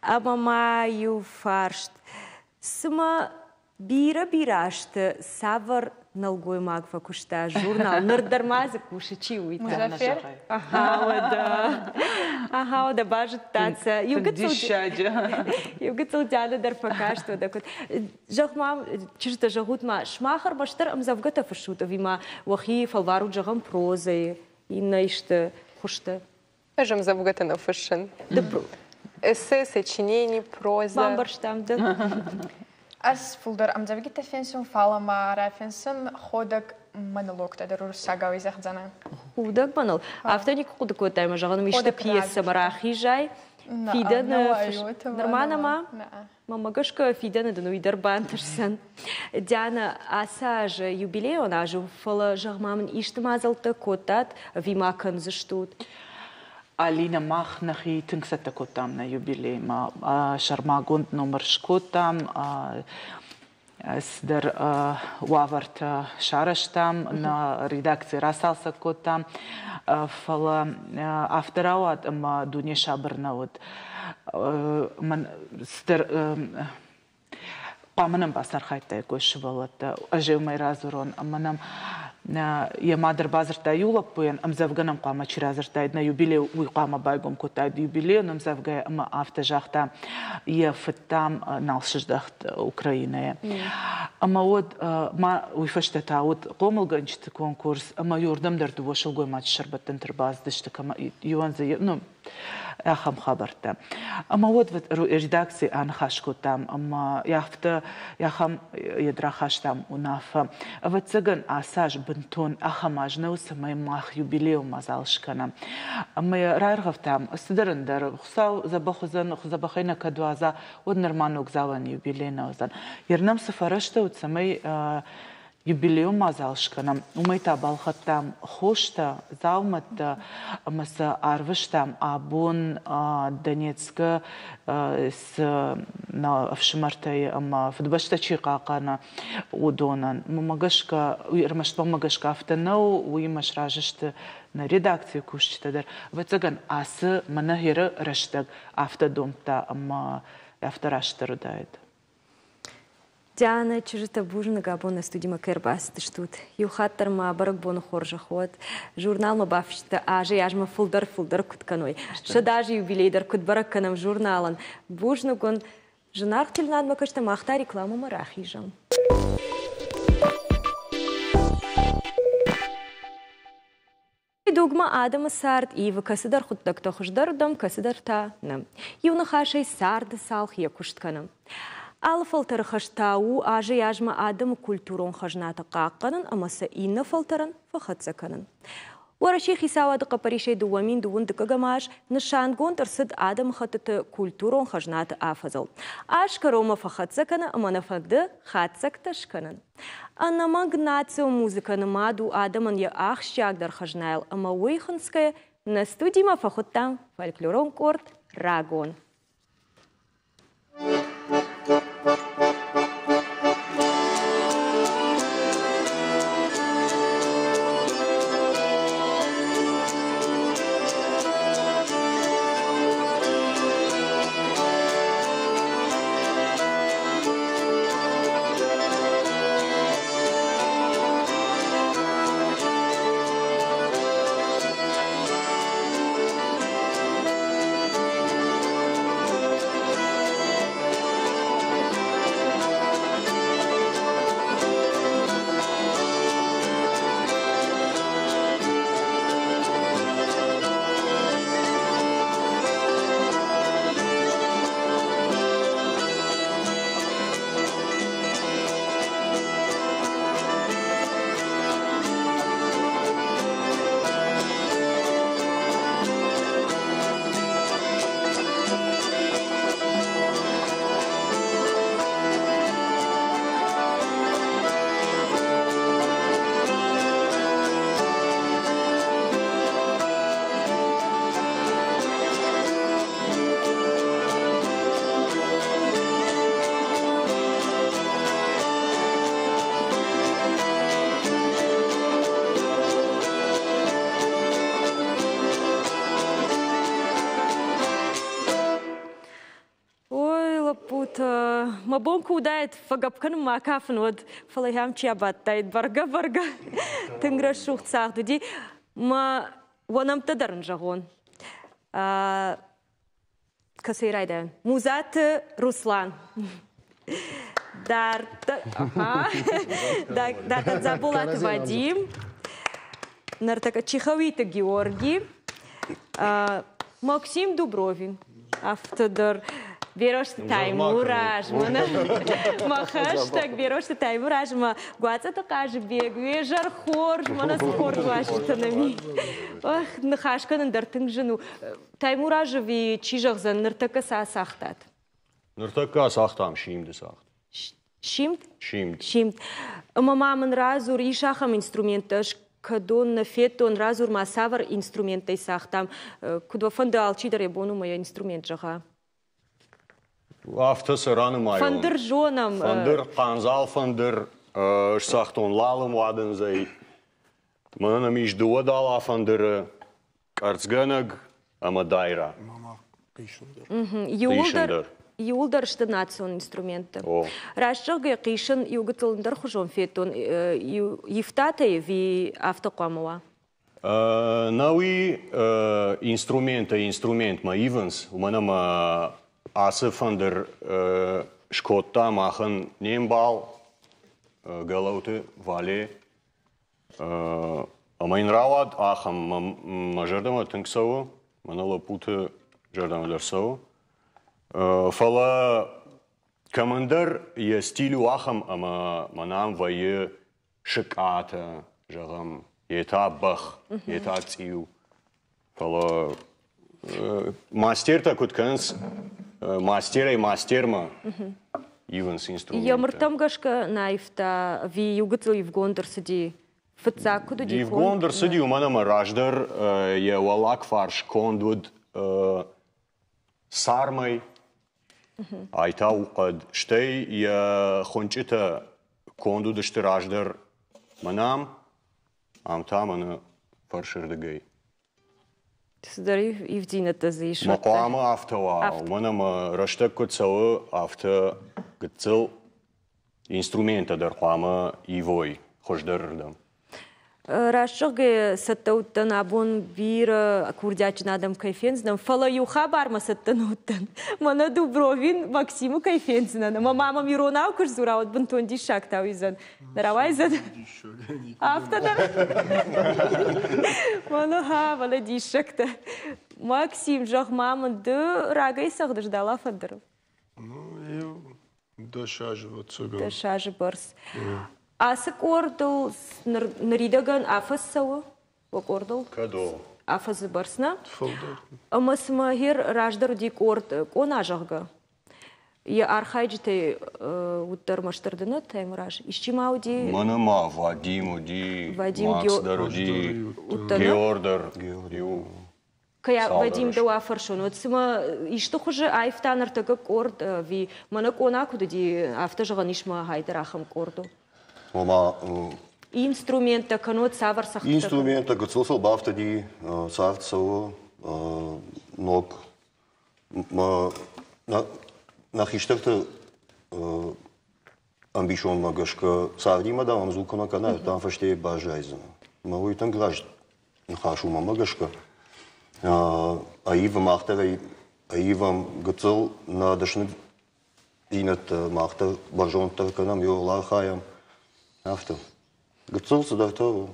Ӕмӕ ма иу фарст. Цымӕ Бирӕ-бирӕ азты цавӕр нӕлгоймаг фӕкуыста журнал, ныр дӕр ма дзы кусы, чи уый та? Музафер? Ага, уӕдӕ. Ага, уӕдӕ базыдтат сӕ. Иу гыццыл диссаджы. Иу гыццыл Диана дӕр фӕкаст, уӕдӕ куыд. Зӕгъ-ма, чызджытӕ, зӕгъут-ма, сымах ӕрмӕстдӕр ӕмдзӕвгӕтӕ фыссут ӕви ма уӕхи фӕлварут, зӕгъӕм, прозӕйы, иннӕ исты хуызты? Ӕз ӕмдзӕвгӕтӕ нӕ фыссын. Эссе, сочинени, проза. Бамбӕрстам дӕ. Ӕз фулдӕр ӕмдзӕвгитӕ финсун, фал ма рафинсун ходӕг монологтӕ дӕр уруссагау зӕгъдзӕнӕн. Худӕг монолог? Афтӕ никуы хъуыды кодтай, ӕмӕ зӕгъын, исты пьесӕмӕ рахизай, фидӕны нырма нӕма? Мӕнмӕ гӕсгӕ, фидӕны дын уый дӕр бантысдзӕн. Диана, ацы аз юбилейон аз у, фӕлӕ, зӕгъ-ма мын, исты мадзӕлттӕ кодтат ӕви ма кӕндзыстут? Алинӕ, мах нӕхи тынг цӕттӕ кодтам нӕ юбилеймӕ. Сӕрмагонд номыр скодтам, цыдӕр уавӕртӕ сарӕзтам, нӕ редакци рацалцӕг кодтам, фӕлӕ афтӕ рауад, ӕмӕ дуне сабыр нӕ уыд. Мӕн цыдӕр хъуамӕ нӕм бацархайдтаиккой сывӕллӕттӕ. Ӕз уымӕй радзурон, ӕмӕ нӕм йӕ мад ӕрбадзырдта иу лӕппуйӕн, ӕмдзӕвгӕ нӕм хъуамӕ чи радзырдтаид, нӕ юбилей уый хъуамӕ байгом кодтаид юбилейон ӕмдзӕвгӕ ӕмӕ афтӕ загъта, йӕ фыд, дам, нал сыздӕхт Украинӕйӕ. Ӕмӕ уӕд ма уый фӕстӕ та уыд хъомылгӕнджыты конкурс, ӕмӕ иуырдӕм дӕр дыууӕ сылгоймаджы сӕрбӕттӕнты ӕрбацыдысты, кӕмӕ иуӕн дзы, ну, ахӕм хабӕрттӕ. Ӕмӕ уӕд редакцийы аныхас кодтам ӕмӕ афтӕ ахӕм йед рахастам уынаффӕ. Ӕвӕццӕгӕн, ацы аз бынтон ахӕм аз нӕу, цӕмӕй мах юбилейон мадзал скӕнӕм. Ӕмӕ йӕ раиргъӕвтам цыдӕр ӕндӕр. Хуыцау дзӕбӕх уыдзӕн, дзӕбӕхӕй нӕ кӕд уадза, уӕд нырма ногдзауӕн юбилей нӕ уыдзӕн. Йе рнӕм цы фӕрӕзтӕ уыд, цӕмӕй юбилейон мадзал скӕнӕм, уымӕй та балхӕдтам хостӕ, дзаумӕттӕ ӕмӕ сӕ арвыстам абон Донецкы цы нӕ ӕфсымӕртӕй ӕмӕ Фыдыбӕстӕ чи хъахъхъӕны, уыдонӕн. Мӕнмӕ гӕсгӕ, ӕрмӕст мӕнмӕ гӕсгӕ афтӕ нӕу, уыимӕ сразы сты нӕ редакцийы кусджытӕ дӕр. Ӕвӕццӕгӕн, ацы мӕнӕ еры рӕстӕг афтӕ домдта ӕмӕ афтӕ растдӕр уыдаид. Дианӕ, чызджытӕ, бузныг, абон нӕ студимӕ кӕй ӕрбацыдыстут. Иу хатт дӕр ма бӕрӕгбоны хорзӕх уӕд. Журналмӕ бафысджытӕ азӕй-азмӕ фылдӕр-фылдӕр куыд кӕной. 100 азы юбилей дӕр куыд бӕрӕг кӕнӕм журналӕн. Бузныг уын. Зынаргъ теленадмӕ кӕстӕ мах та рекламӕмӕ рахизӕм. Дугмӕ адӕмы цард ивы кӕцыдӕр хъуыддӕгтӕ хуыздӕрырдӕм, кӕцыдӕр та нӕ. Иу ныхасӕй царды цалх йӕ куыст кӕны. Алы фӕлтӕры хӕс та у азӕй-азмӕ адӕмы культурон хӕзнатӕ хъахъхъӕнын ӕмӕ сӕ иннӕ фӕлтӕрӕн фӕхӕццӕ кӕнын. Уӕрӕсейы хицауады хъӕппӕрисӕй 2000 дыккӕгӕм аз нысангонд ӕрцыд адӕмыхӕттыты культурон хӕзнаты афӕдзыл. Аз кӕронмӕ фӕхӕццӕ кӕны ӕмӕ нӕ фӕнды хатдзӕгтӕ скӕнын. Ӕнӕмӕнг национ музыкӕ нымад у адӕмӕн йӕ ахсджиагдӕр хӕзнайыл ӕмӕ уый хынцгӕйӕ нӕ студимӕ фӕхуыдтам фольклорон къорд «Рагон». Ой, лӕппутӕ, мӕ бон куы уыдаид фӕгӕпп кӕнын ма кафын, уӕд, фӕлӕ йӕм чи абадтаид, бӕргӕ-бӕргӕ. Тынг рӕсугъд цагъд уыди. Мӕ уӕ нӕмттӕ дӕр ын зӕгъон. Кӕцӕй райдайӕн? Музаты Руслан. Дарддӕр, дарддӕр Дзаболаты Вадим. Ныртӕккӕ Чихауиты Георги. Максим Дубровин. Афтӕ дӕр. Берозты Таймураз, мӕнӕ мӕ хӕстӕг Берозты Таймураз мӕ Гуацъаты Хъазыбег, уе зӕр хорз, мӕнӕ цы хорз уазджытӕ нӕм и. Ох, ныхас кӕнын дӕр тынг зын у. Таймураз ӕви чи зӕгъдзӕн, ныртӕккӕ цы ацагътат? Ныртӕккӕ ацагътам симды цагъд. Симд? Симд. Симд. Ӕмӕ ма мын радзур, ис ахӕм инструменттӕ, ӕз кӕдон нӕ федтон, радзур ма, цавӕр инструменттӕй цагътам. Куыд уӕ фӕнды, алчидӕр йӕ бон у мӕ йӕ инструмент зӕгъа. Афтӕ сӕ ранымайон. Фӕндыр зонӕм. Фӕндыр, хъандзал фӕндыр, сцагътон лалым уадындзӕй. Мӕнӕн ӕм ис дыууӕ дала фӕндыры, къӕрцгӕнӕг ӕмӕ дайра. Иууылдӕр иууылдӕр сты национ инструменттӕ. Раст зӕгъгӕ, хъисын иу гыццыл ӕндӕрхуызон федтон. Ивтатӕй ӕви афтӕ хъуамӕ уа? Науи инструменттӕ инструментмӕ ивынц, уымӕн ӕмӕ ацы фӕндыр скодта махӕн не мбал Гӕлӕуты Вале. Ӕмӕ йын рауад ахӕм, мӕ зӕрдӕмӕ тынг цӕуы, мӕнӕ лӕппуты зӕрдӕмӕ дӕр цӕуы. Фӕлӕ кӕмӕндӕр йӕ стиль у ахӕм, ӕмӕ мӕнӕ ам вӕййы сыкъатӕ, зӕгъӕм, йе та бӕх, йе та цъиу. Фӕлӕ мастертӕ куыд кӕнынц, мастерӕй мастермӕ ивынц инструменттӕ. Йӕ мыртӕм гӕсгӕ нӕ аивта ӕви иу гыццыл ивгонд ӕрцыди? Фыццаг куыд уыди? Ивгонд ӕрцыди, уымӕн ӕмӕ раздӕр йӕ уӕллаг фарс конд уыд цармӕй, ай та у хъӕд. Стӕй йӕ хуынчъытӕ конд уыдысты раздӕр мӕнӕ ам, ам та мӕнӕ фӕрсырдыгӕй. Цыдӕр ивдзинӕдтӕ дзы ис. Мӕ хъуамӕ афтӕ уа, уымӕн ӕмӕ рӕстӕг куыд цӕуы, афтӕ гыццыл инструменттӕ дӕр хъуамӕ ивой хуыздӕрырдӕм. Раст зӕгъгӕйӕ, цӕттӕ уыдтӕн абон бирӕ курдиатджын адӕм кӕй фендзынӕн, фӕлӕ иу хабармӕ цӕттӕ нӕ уыдтӕн. Мӕнӕ Дубровин Максимы кӕй фендзынӕн, ӕмӕ ма мӕм иронау куы сдзура, уӕд бынтон диссаг та уыдзӕн. Нӕ рауайдзӕн? Афтӕ дӕр. Мӕнӕ ха, мӕнӕ диссӕгтӕ. Максим, зӕгъ-ма мын, ды рагӕй цӕгъдыс дала фӕндырыл? Ну, иу 10 азы ӕвӕццӕгӕн. 10 азы бӕрц. Ацы къордыл ныридӕгӕн афӕдз цӕуы? Уӕ къордыл? Кӕд о. Афӕдзы бӕрц, нӕ? Фылдӕр. Ӕмӕ цымӕ гъер раздӕр уыди къорд Къона, зӕгъгӕ? Йӕ архайджытӕй уыддӕр ӕрмӕстдӕр ды нӕ, Таймураз? Исчи ма уыди? Мӕнӕ ма Вадим уыди, Вадим, Макс дӕр уыди, Геор дӕр. Иу Кӕй Вадим дӕу афӕрсон, уӕд цымӕ исты хуызы аивта ныртӕккӕ къорд ӕви мӕнӕ къона куыд уыди, афтӕ зӕгъӕн ис мӕ гьайдӕр ахӕм къорд у? Ома инструменттӕ кӕнод цавӕр цӕгъдтӕ? Инструменттӕ гыццыл сыл бафтыди, цард цӕуы ног. Нӕ хистӕрты ӕмбисондмӕ гӕсгӕ цардимӕ дам ӕмдзу куы нӕ кӕнай, там фӕстейы баззайдзынӕ. Мӕ уый тынг раст ныхас у мӕнмӕ гӕсгӕ. Аивӕм мах дӕр ӕй аивӕм гыццыл нӕ дӕсныдзинӕдтӕ мах дӕр бӕрзонддӕр кӕнӕм, иуыл архайӕм. Афтӕ. Гыццыл цыдӕртӕ у.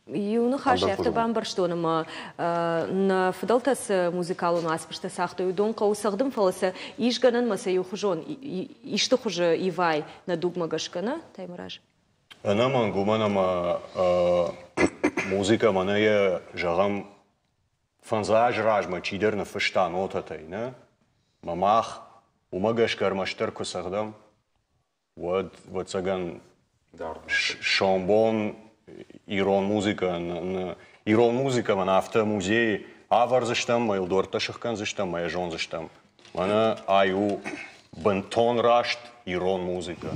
Иу ныхас афтӕ бамбӕрстон, ӕмӕ нӕ фыдӕлтӕ цы музыкалон уацмыстӕ цагътой, уыдон хъӕуы цӕгъдын, фӕлӕ сӕ ис гӕнӕн мӕ сӕ иухуызон исты хуызы ивай нӕ дугмӕ гӕсгӕ, нӕ, Таймураз? Ӕнӕмӕнг, уымӕн ӕмӕ музыкӕ мӕнӕ йӕ, зӕгъӕм, фӕндзай азы размӕ чидӕр ныффыста нотӕтӕй, нӕ? Мӕ мах уымӕ гӕсгӕ ӕрмӕстдӕр куы цӕгъдӕм, уӕд, ӕвӕццӕгӕн, сомбон ирон музыкӕ, ирон музыкӕ мӕнӕ афтӕ музейы ӕвӕрдзыстӕм, мӕ йыл дуӕрттӕ сыхгӕндзыстӕм, мӕ йӕ зондзыстӕм. Мӕнӕ ай у бынтон раст ирон музыкӕ.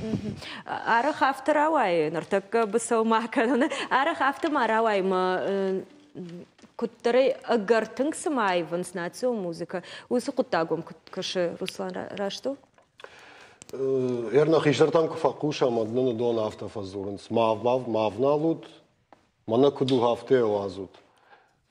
Арӕх афтӕ рауайы, ныртӕккӕ быцӕу ма кӕнын, арӕх афтӕ ма рауайы, мӕ куыддӕрӕй ӕгӕр тынг цыма аивынц национ музыкӕ, уыцы хъуыддаг уӕм куыд кӕсы, Руслан, раст у? Ӕрнӕ хистӕртӕм куы фӕхъусӕм, уӕд нын уыдон афтӕ фӕдзурынц: ма ӕвналут, мӕнӕ куыд у, афтӕ йӕ уадзут.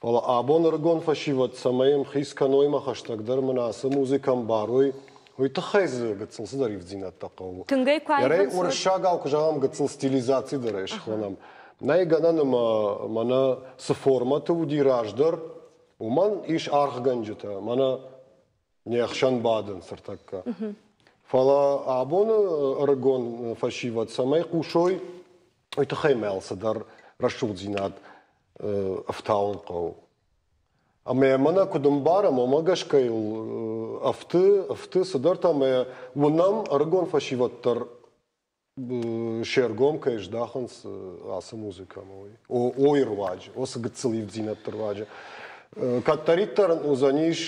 Фӕлӕ абон ӕрыгон фӕсивӕд цӕмӕй ӕмхиц кӕной мӕ хӕстӕгдӕр мын ацы музыкӕ ӕмбарой, уый тыххӕй дзы гыццыл цыдӕр ивддзинӕдтӕ хъӕуы. Тынгӕй куы аивынц, уырыссагау куы зӕгъӕм, гыццыл стилизаци дӕр ӕй схонӕм. Нӕй гӕнӕн ӕмӕ мӕнӕ цы формӕты уыди раздӕр, уымӕн ис аргъгӕнджытӕ. Мӕнӕ. Не хсӕн бадынц ӕртӕккӕ. Фӕлӕ абоны ӕрыгон фӕсивӕд цӕмӕй хъусой, уый тыххӕй мӕ алцыдӕр рӕсугъддзинад ӕфтауын хъӕуы. Ӕмӕ мӕнӕ куыд ӕмбарӕм, уымӕ гӕсгӕ йыл ӕфты, ӕфты цыдӕртӕ ӕмӕ уынӕм ӕрыгон фӕсивӕд дӕр се ргом кӕй здахынц ацы музыкӕмӕ, уый. Ойы руаджы, оцы гыццыл ивддзинӕдты руаджы. Кӕддӕриддӕр уыдзӕнис,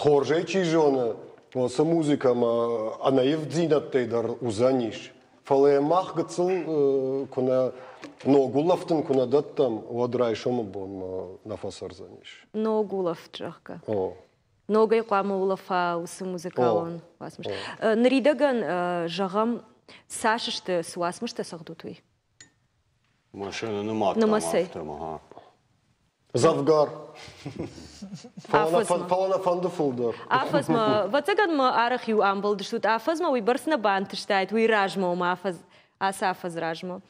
хорзӕй чи зоны, уыцы музыкӕмӕ ӕнӕивддзинӕдтӕй дӕр уыдзӕнис. Фӕлӕ мах гыццыл куы нӕ ног улӕфт ын куы нӕ дӕттӕм, уӕд райсомы бонмӕ нӕ фӕцӕрдзӕнис. Ног улӕфт, зӕгъгӕ. О. Ногӕй хъуамӕ улӕфа уыцы музыкалон уацмыс. Ныридӕгӕн, зӕгъӕм, цас сты, цы уацмыстӕ цӕгъдут, уый? Машинӕ нымадтам афтӕ, ага. Дзӕвгар. Фӕлӕ нӕ фӕнды фылдӕр. Афӕдзмӕ, ӕвӕццӕгӕн ма арӕх-иу амбылдыстут. Афӕдзмӕ уыйбӕрц нӕ бантыстаид, уый размӕ, ома афӕдз, ацы афӕдз размӕ.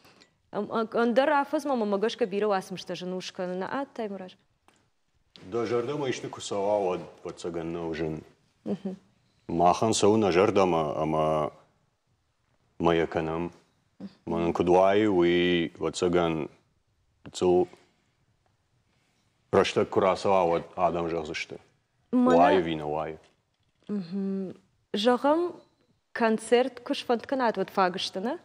Ӕндӕр афӕдзмӕ мӕ гӕсгӕ бирӕ уацмыстӕ зын у скӕнын. А, Таймураз? Дӕ зӕрдӕмӕ исты куы цӕуа, уӕд, ӕвӕццӕгӕн, нӕу зын. Махӕн цӕуы нӕ зӕрдӕмӕ ӕмӕ ма йӕ кӕнӕм. Мӕнӕн куыд уайы, уый, ӕвӕццӕгӕн, гыццыл рӕстӕг куы рацӕуа, уӕд адӕм зӕгъдзысты, уайы ӕви нӕ уайы. Зӕгъӕм, концерт куы сфӕнд кӕнат, уӕд фаг сты, нӕ?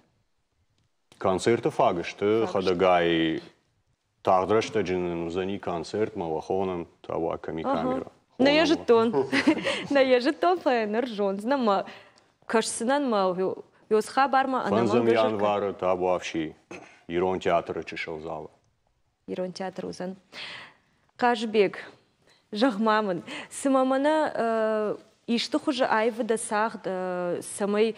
Концерты фаг сты, хӕдӕгай Тагъд рӕстӕджы нын уыдзӕни концерт, мӕ уӕ хонӕм, та кӕм и камера. Нӕ йӕ зыдтон. Нӕ йӕ зыдтон, фӕлӕ ныр зондзынӕн мӕ кӕсдзынӕн мӕ ёс хабармӕ ӕнӕмӕнг. 5 январы табуафси Ирон театры чысыл залы. Ирон театр уыдзӕн. Хъазбег, зӕгъ-ма мын, цымӕ мӕнӕ исты хуызы аивы дӕ цагъд, цӕмӕй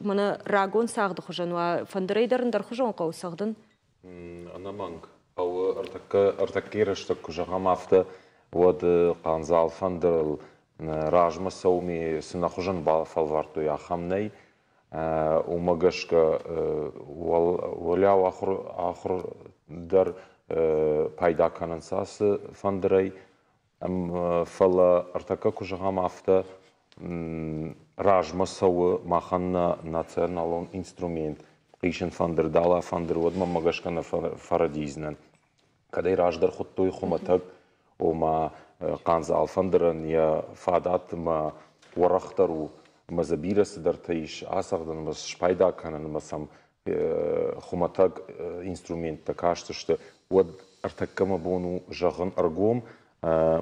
мӕнӕ рагон цагъды хуызӕн уа, фӕндырӕй дӕр ӕндӕрхуызон хъӕуы цӕгъдын? Ӕнӕмӕнг хъӕуы ӕртӕккӕ рӕстӕг куы зӕгъӕм афтӕ, уӕд хъандзал фӕндырыл размӕ цӕуыме цы нӕ хуызӕн бафӕлвӕрдтой, ахӕм нӕй. Уымӕ гӕсгӕ уӕлиау ахуыр дӕр пайда кӕнынц ацы фӕндырӕй. Фӕлӕ ӕртӕккӕ куы зӕгъӕм афтӕ, размӕ цӕуы махӕн нӕ националон инструмент, хъисын фӕндыр, дала фӕндыр, уӕд мӕнмӕ гӕсгӕ нӕ фӕрӕдийдзынӕн. Кӕд ӕй раздӕр хуыдтой хуымӕтӕг, ома хъандзал фӕндырӕн йӕ фадат ӕмӕ уӕрӕхдӕр у, ӕмӕ дзы бирӕ цыдӕртӕ ис ацӕгъдын ӕмӕ спайда кӕнын ӕмӕ сӕм хуымӕтӕг инструменттӕ кастысты, уӕд ӕртӕккӕ мӕ бон у зӕгъын ӕргом,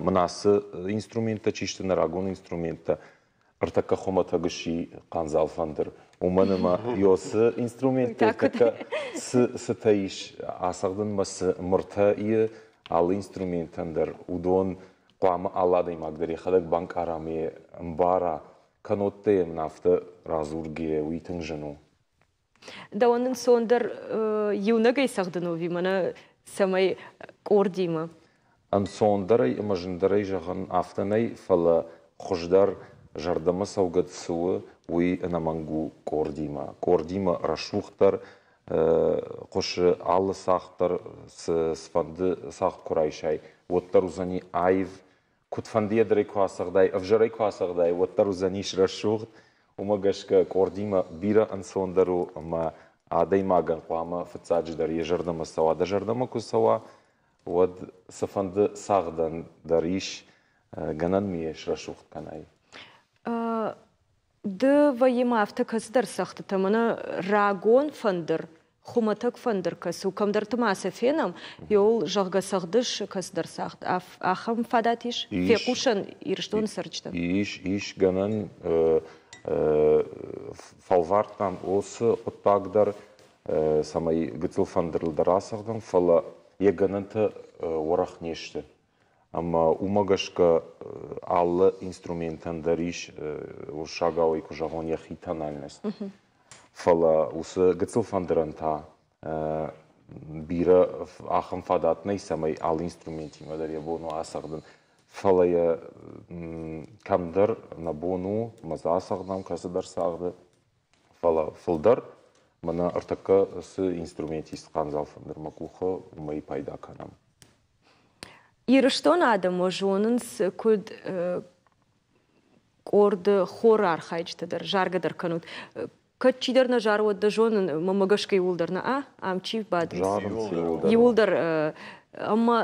мын ацы инструменттӕ чи сты, нӕ рагон инструменттӕ, ӕртӕккӕ хуымӕтӕг сси хъандзал фӕндыр. Уымӕн ӕмӕ ёсы инструменттӕ ӕртӕккӕ цы цытӕ ис ацӕгъдынмӕ, цы мыртӕ и алы инструментӕн дӕр, уыдон хъуамӕ алы адӕймаг дӕр йӕхӕдӕг банкъара ӕмӕ ӕмбара, кӕннод дӕ йын афтӕ радзургӕ, уый тынг зын у. Дӕуӕн ӕнцондӕр иунӕгӕй цӕгъдын у ӕви мӕнӕ цӕмӕй къордимӕ? Ӕнцондӕрӕй ӕмӕ зындӕрӕй зӕгъын афтӕ нӕй, фӕлӕ хуыздӕр зӕрдӕмӕ цӕугӕ цы у, уый ӕнӕмӕнг у къордимӕ. Къордимӕ рӕсугъддӕр хъуысы алы цагъд дӕр, цыфӕнды цагъд куы райсай, уӕддӕр уыдзӕни аив, куыдфӕндыйӕ дӕр ӕй куы ацӕгъдай, ӕвзӕрӕй куы ацӕгъдай, уӕддӕр уыдзӕнис рӕсугъд. Уымӕ гӕсгӕ къордимӕ бирӕ ӕнцондӕр у ӕмӕ адӕймагӕн хъуамӕ фыццаджыдӕр йӕ зӕрдӕмӕ цӕуа. Дӕ зӕрдӕмӕ куы цӕуа, уӕд цыфӕнды цагъдӕн дӕр ис гӕнӕн ми срӕсугъд кӕнай. Ды вӕййы ма афтӕ кӕцыдӕр цӕгъдтытӕ, мӕнӕ рагон фӕндыр, хуымӕтӕг фӕндыр кӕцы у, кӕмдӕрты ма сӕ фенӕм, еуыл, зӕгъгӕ, цӕгъдыс кӕцыдӕр цагъд. Ахӕм фадат ис фехъусӕн Ирыстоны цӕрджытӕн? Ис, ис гӕнӕн. Фӕлвӕрдтам уыцы хъуыддаг дӕр, цӕмӕй гыццыл фӕндырыл дӕр ацӕгъдӕм, фӕлӕ йӕ гӕнӕнтӕ уӕрӕх не сты. Ӕмӕ уымӕ гӕсгӕ алы инструментӕн дӕр ис, уырыссагау ӕй куы зӕгъон, йӕхи тональность. Фӕлӕ уыцы гыццыл фӕндырӕн та бирӕ ахӕм фадат нӕй, цӕмӕй алы инструментимӕ дӕр йӕ бон у ацӕгъдын. Фӕлӕ йӕ кӕмдӕр нӕ бон у, ӕмӕ дзы ацӕгъдӕм кӕцыдӕр цагъды. Фӕлӕ фылдӕр мӕнӕ ӕртӕккӕ цы инструмент ис хъандзал фӕндыр мӕ къухы, уымӕй пайда кӕнӕм. Ирыстоны адӕмы зонынц куыд къорды хоры архайджытӕ дӕр, заргӕ дӕр кӕнут. Кӕд чидӕр нӕ зары, уӕд дӕ зонын, мӕнмӕ гӕсгӕ иууылдӕр нӕ, а, ам чи бадынц? Иууылдӕр. Ӕмӕ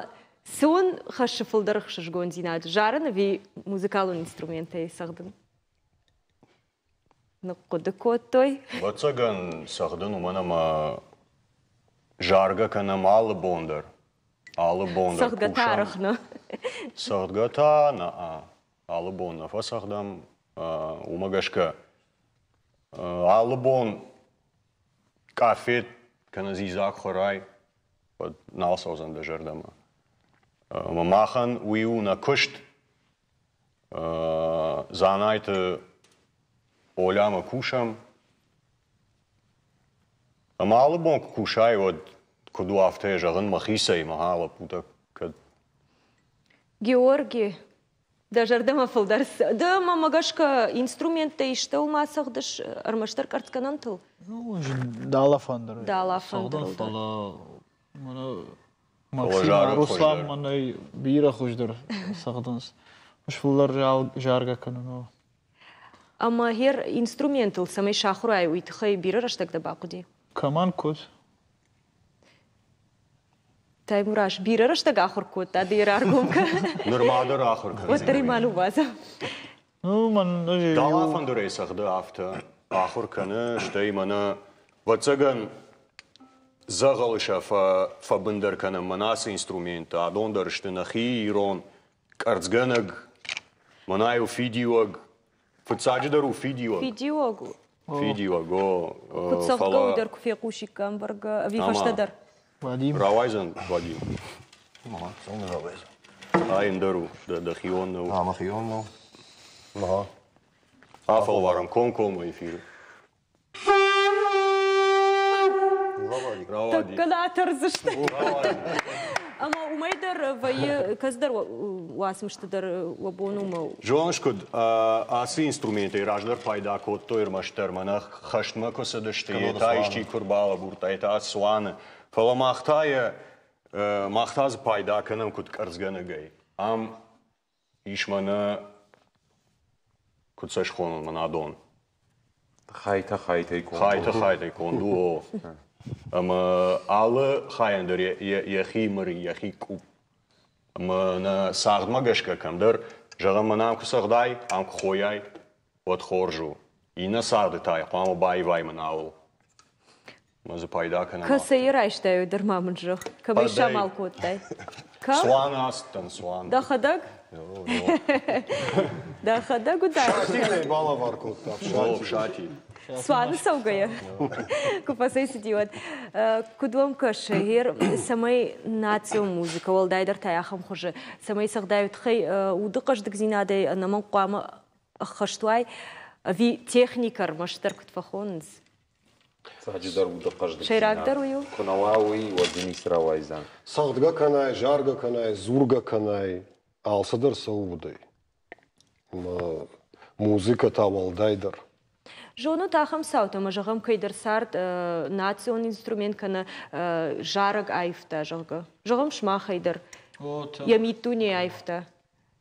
цы уын хӕссы фылдӕр ӕхсызгондзинад, зарын ӕви музыкалон инструментӕй цӕгъдын? Ныхъхъуыды кодтой. Ӕвӕццӕгӕн, цӕгъдын уымӕн ӕмӕ заргӕ кӕнӕм алы бон дӕр. Алы бон дӕр Цӕгъдгӕ та арӕх нӕ. Цӕгъдгӕ та нӕ, алы бон нӕ фӕцӕгъдӕм. Уымӕ гӕсгӕ алы бон къафет кӕнӕ дзидза куы хӕрай, уӕд нал цӕудзӕн дӕ зӕрдӕмӕ. Ӕмӕ махӕн уый у нӕ куыст. Дзанайты Олямӕ кусӕм. Ӕмӕ алы бон куы кусай, уӕд куыд у, афтӕ йӕ зӕгъын мӕхицӕй, мӕ лӕппутӕ кӕд. Георги, дӕ зӕрдӕмӕ фылдӕр ды мӕмӕ гӕсгӕ инструменттӕ истӕуыл ма цӕгъдыс ӕрмӕстдӕр къӕрцгӕнӕнтыл? Дала фӕндыр. Дала фӕндырыл. Фӕлӕ Максим, Руслан мӕнӕй бирӕ хуыздӕр цӕгъдынц. Ӕз фылдӕр заргӕ кӕнын. Ӕмӕ хер инструментыл цӕмӕй сахуыр уай, уый тыххӕй бирӕ рӕстӕг дӕ бахъуыди? Кӕмӕн куыд? Таймураз бирӕ рӕстӕг ахуыр кодта, ды йӕ раргом кӕн. Нырма дӕр ахуыр кӕндзӕн. Уӕддӕр ӕй ма ныууадзӕм. Ну, мӕн Дала фӕндырӕй цӕгъды афтӕ ахуыр кӕны, стӕй мӕнӕ, ӕвӕццӕгӕн, дзӕгъӕлы сӕ фӕбындӕр кӕнӕм мӕнӕ ацы инструменттӕ, адон дӕр сты нӕхи ирон къӕрцгӕнӕг, мӕнӕ у фидиуӕг, фыццаджыдӕр у фидиуӕг. Фидиуӕг у. Фидиуӕг, о. Куыд цӕгъдгӕ у дӕр куы фехъусиккам бӕргӕ, ӕви фӕстӕдӕр? Вадим. Рауайдзӕн, Вадим. Ага, цӕуылнӕ рауайдзӕн? Ай ӕндӕр у, дӕхион нӕу. А, мӕхион нӕу. Ага. Афӕлварӕм комкоммӕ эфиры. Рауади. Тӕккӕ атӕрдзысты. Ӕмӕ уымӕй дӕр вӕййы кӕцыдӕр уацмысты дӕр уӕ бон уымӕ у. Зоныс куыд, ацы инструментӕй раздӕр пайда кодтой ӕрмӕстдӕр мӕнӕ хӕстмӕ куы цыдысты, йе та исчи куы рбалӕбурдта, йе та цуаны. Фӕлӕ мах та йӕ мах та дзы пайда кӕнӕм куыд къӕрцгӕнӕгӕй. Ам ис мӕнӕ куыд сӕ схонон мӕнӕ адон. Хайтӕ хайтӕй конд. Хайтӕ хайтӕй конд у, о. Ӕмӕ алы хайӕн дӕр йӕхи мыр, йӕхи къупп. Ӕмӕ нӕ цагъдмӕ гӕсгӕ кӕмдӕр, зӕгъӕм, мӕнӕ ам куы цӕгъдай, ам куы хойай, уӕд хорз у. Иннӕ царды та хъуамӕ баивай мӕнӕуыл. Мӕ дзы пайда кӕнӕм. Кӕцӕй райстай, дӕр ма мын зӕгъ. Кӕмӕй самал кодтай? Кӕм? Цуаны ацыдтӕн, цуан. Дӕхӕдӕг? Дӕхӕдӕг уыдаис? Фсати нӕ балӕвар кодта. Фсати. Цуаны цӕугӕйӕ, куы фӕцӕйцыди, уӕд. Куыд уӕм кӕсы, гъер, цӕмӕй национ музыкӕ, уӕлдайдӕр та ахӕм хуызы, цӕмӕй цӕгъдай тыххӕй уды хъӕздыгдзинадӕй ӕнӕмӕнг хъуамӕ ӕххӕст уай, ӕви техникӕ ӕрмӕстдӕр куыд фӕхонынц? Фыццаджыдӕр уды хъӕздыгдзинад. Сӕйрагдӕр уый у? Куы нӕ уа уый, уӕд дзы ницы рауайдзӕн. Цӕгъдгӕ кӕнай, заргӕ кӕнай, дзургӕ кӕнай, алцыдӕр цӕуы удӕй. Музыкӕ та уӕлдайдӕр. Зонут ахӕм цаутӕ, ӕмӕ зӕгъӕм, кӕйдӕр цард национ инструмент кӕнӕ зарӕг аивта, зӕгъгӕ. Зӕгъӕм, сымахӕй дӕр. Йӕ миддуне аивта.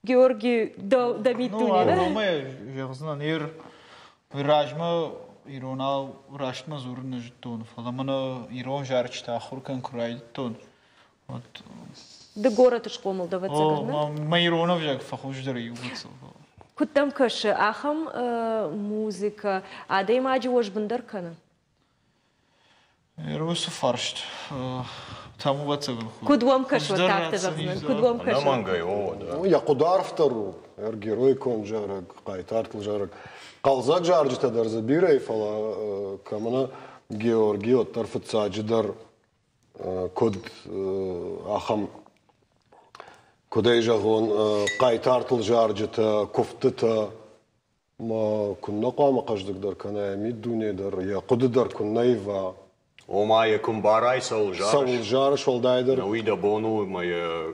Георги, дӕ миддуне. Ну, альбомӕй зӕгъдзынӕн, ир размӕ иронау рӕстмӕ дзурын нӕ зыдтон, фӕлӕ мӕнӕ ирон зарджытӕ ахуыр кӕнын куы райдыдтон, уӕд Ды горӕты схъомыл дӕ, ӕвӕццӕгӕн, нӕ? Мӕ ирон ӕвзаг фӕхуыздӕр иу гыццыл. Куыд дӕм кӕсы, ахӕм музыкӕ адӕймаджы уӕзбындӕр кӕны? Уыцы фарст там ӕвӕццӕгӕн Куыд уӕм кӕсы, афтӕ зӕгъдзынӕн. Куыд уӕм кӕсы? Ӕнӕмӕнгӕй, о, да. Йӕ хъуыды арфдӕр у. Героикон зарӕг, хъайтартыл зарӕг. Хъӕлдзӕг зарджытӕ дӕр дзы бирӕ и, фӕлӕ кӕмӕн Георги уӕддӕр фыццаджыдӕр куыд ахӕм, куыд ӕй зӕгъон, хъайтартыл зарджытӕ, куывдтытӕ ма куыннӕ хъуамӕ хъӕздыгдӕр кӕна йӕ миддуне дӕр, йӕ хъуыды дӕр куыннӕ ива. Ома йӕ куы мбарай, цӕуыл зарыс. Цӕуыл зарыс, уӕлдайдӕр. Уый дӕ бон у, ӕмӕ йӕ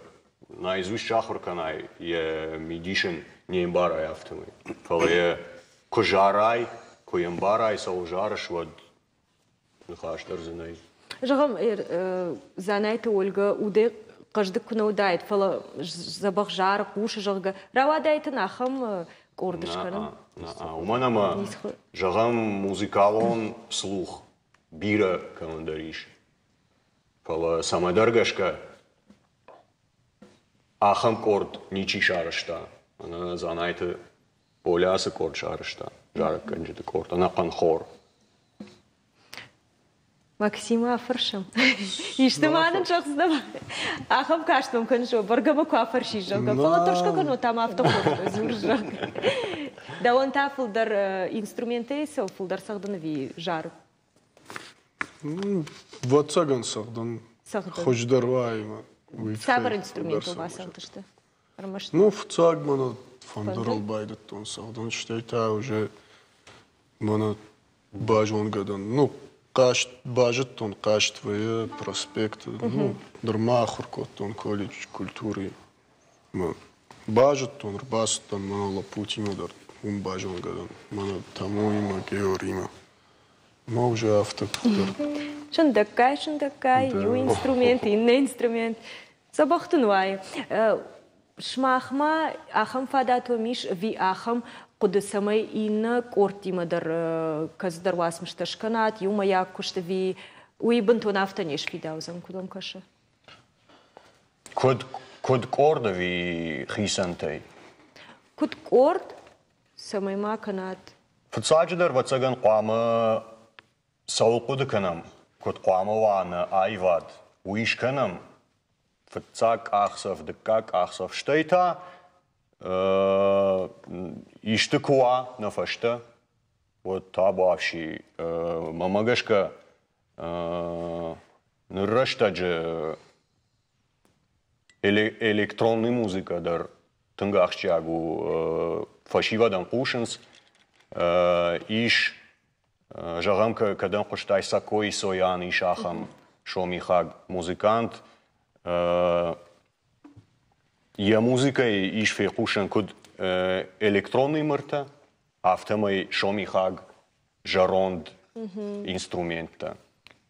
наизусть сахуыр кӕнай, йӕ мидис ын не мбарай афтӕмӕй. Фӕлӕ йӕ куы зарай, куы йӕ мбарай, цӕуыл зарыс, уӕд ныхас дӕр дзы нӕй. Зӕгъӕм, Дзанайты Ольгӕ удӕй хъӕздыг куы нӕ уыдаид, фӕлӕ дзӕбӕх зары, хъусы, зӕгъгӕ, рауадаид ын ахӕм къорд скӕнын? Уымӕн ӕмӕ, зӕгъӕм, музыкалон слух бирӕ кӕмӕндӕр ис. Фӕлӕ цӕмӕдӕр гӕсгӕ ахӕм къорд ничи сарӕзта. Мӕнӕ Дзанайты Оля ацы къорд сарӕзта, зарӕггӕнджыты къорд, ӕнӕхъӕн хор. Максимы афӕрсӕм. Исты ма нын зӕгъдзынӕ? Ахӕм каст мӕм кӕныс, бӕргӕ мӕ куы афӕрсис, зӕгъгӕ. Фӕлӕ тӕрсгӕ кӕнон та ма афтӕ хорз дзурыс, зӕгъгӕ. Дӕуӕн та фылдӕр инструментӕй цӕуы, фылдӕр цӕгъдын ӕви зары? Вӕццӕгӕн цӕгъдын хуыздӕр уаимӕ. Цавӕр инструментыл бацӕгъдысты? Ӕрмӕст? Ну, фыццаг мӕнӕ фӕндырыл байдыдтон цӕгъдын, стӕй та уже мӕнӕ базонгӕ дӕн. Ну, хъазт базыдтон хъазт вӕййы проспекты. Ну, нырма ахуыр кодтон колледж культуры. Базыдтон, ӕрбацыдтӕн мӕнӕ лӕппутимӕ дӕр уым базонгӕ дӕн. Мӕнӕ Тамоимӕ, Георимӕ. Ма уже афтӕ дӕр. Сындӕггай, сындӕггай, иу инструмент, иннӕ инструмент. Дзӕбӕх дын уайы. Сымахмӕ ахӕм фадат уӕм ис ӕви ахӕм хъуыды, цӕмӕй иннӕ къордтимӕ дӕр кӕцыдӕр уацмыстӕ скӕнат, иумӕйаг куыст ӕви уый бынтон афтӕ не сфидаудзӕн, куыд уӕм кӕсы? Куыд, куыд къорд ӕви хицӕнтӕй? Куыд къорд, цӕмӕй ма кӕнат? Фыццаджыдӕр, ӕвӕццӕгӕн, хъуамӕ цӕуыл хъуыды кӕнӕм, куыд хъуамӕ уа нӕ аивад, уый скӕнӕм фыццаг къахдзӕф, дыккаг къахдзӕф, стӕй та исты куы уа нӕ фӕстӕ, уӕд табуафси. Мӕнмӕ гӕсгӕ, ныр рӕстӕджы электронный музыкӕ дӕр тынг ахсджиаг у, фӕсивӕдӕн хъусынц. Ис, зӕгъӕм, кӕдӕм хъуыстай Сакой Соян, ис ахӕм сомихаг музыкант. Йӕ музыкӕйы ис фехъусӕн куыд электронный мыртӕ, афтӕмӕй сомихаг зӕронд инструменттӕ.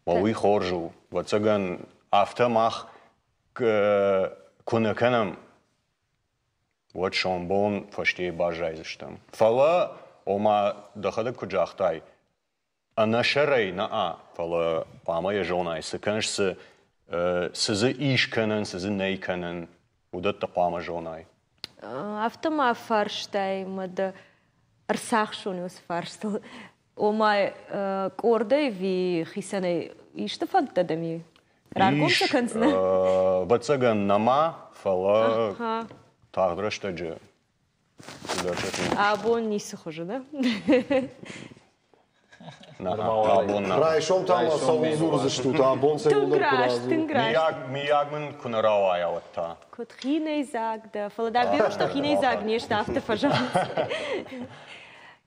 Уый хорз у. Ӕвӕццӕгӕн, афтӕ мах куы нӕ кӕнӕм, уӕд сомбон фӕстейы баззайдзыстӕм. Фӕлӕ, ома, дӕхӕдӕг куыд загътай, ӕнӕсӕрӕй нӕ, фӕлӕ хъуамӕ йӕ зонай, цы кӕныс, цы, цы дзы ис кӕнӕн, цы дзы нӕй кӕнӕн, уыдӕттӕ хъуамӕ зонай. Афтӕ ма фарстай мӕ дӕ ӕрцахсон уыцы фарстыл. Ома, къордӕй ӕви хицӕнӕй исты фӕндтӕ дӕм и? Раргом сӕ кӕндзынӕ? Ӕвӕццӕгӕн, нӕма, фӕлӕ тагъд рӕстӕджы Абон ницы хуызы, нӕ? Райсом та ма цӕуыл дзурдзыстут, абон цӕуылдӕр куы радзурут. Миййаг мын куы нӕ рауайа, уӕд та. Куыд хинӕйдзаг дӕ, фӕлӕ дӕ бирӕгътӕ хинӕйдзаг не сты, афтӕ фӕзӕгъынц.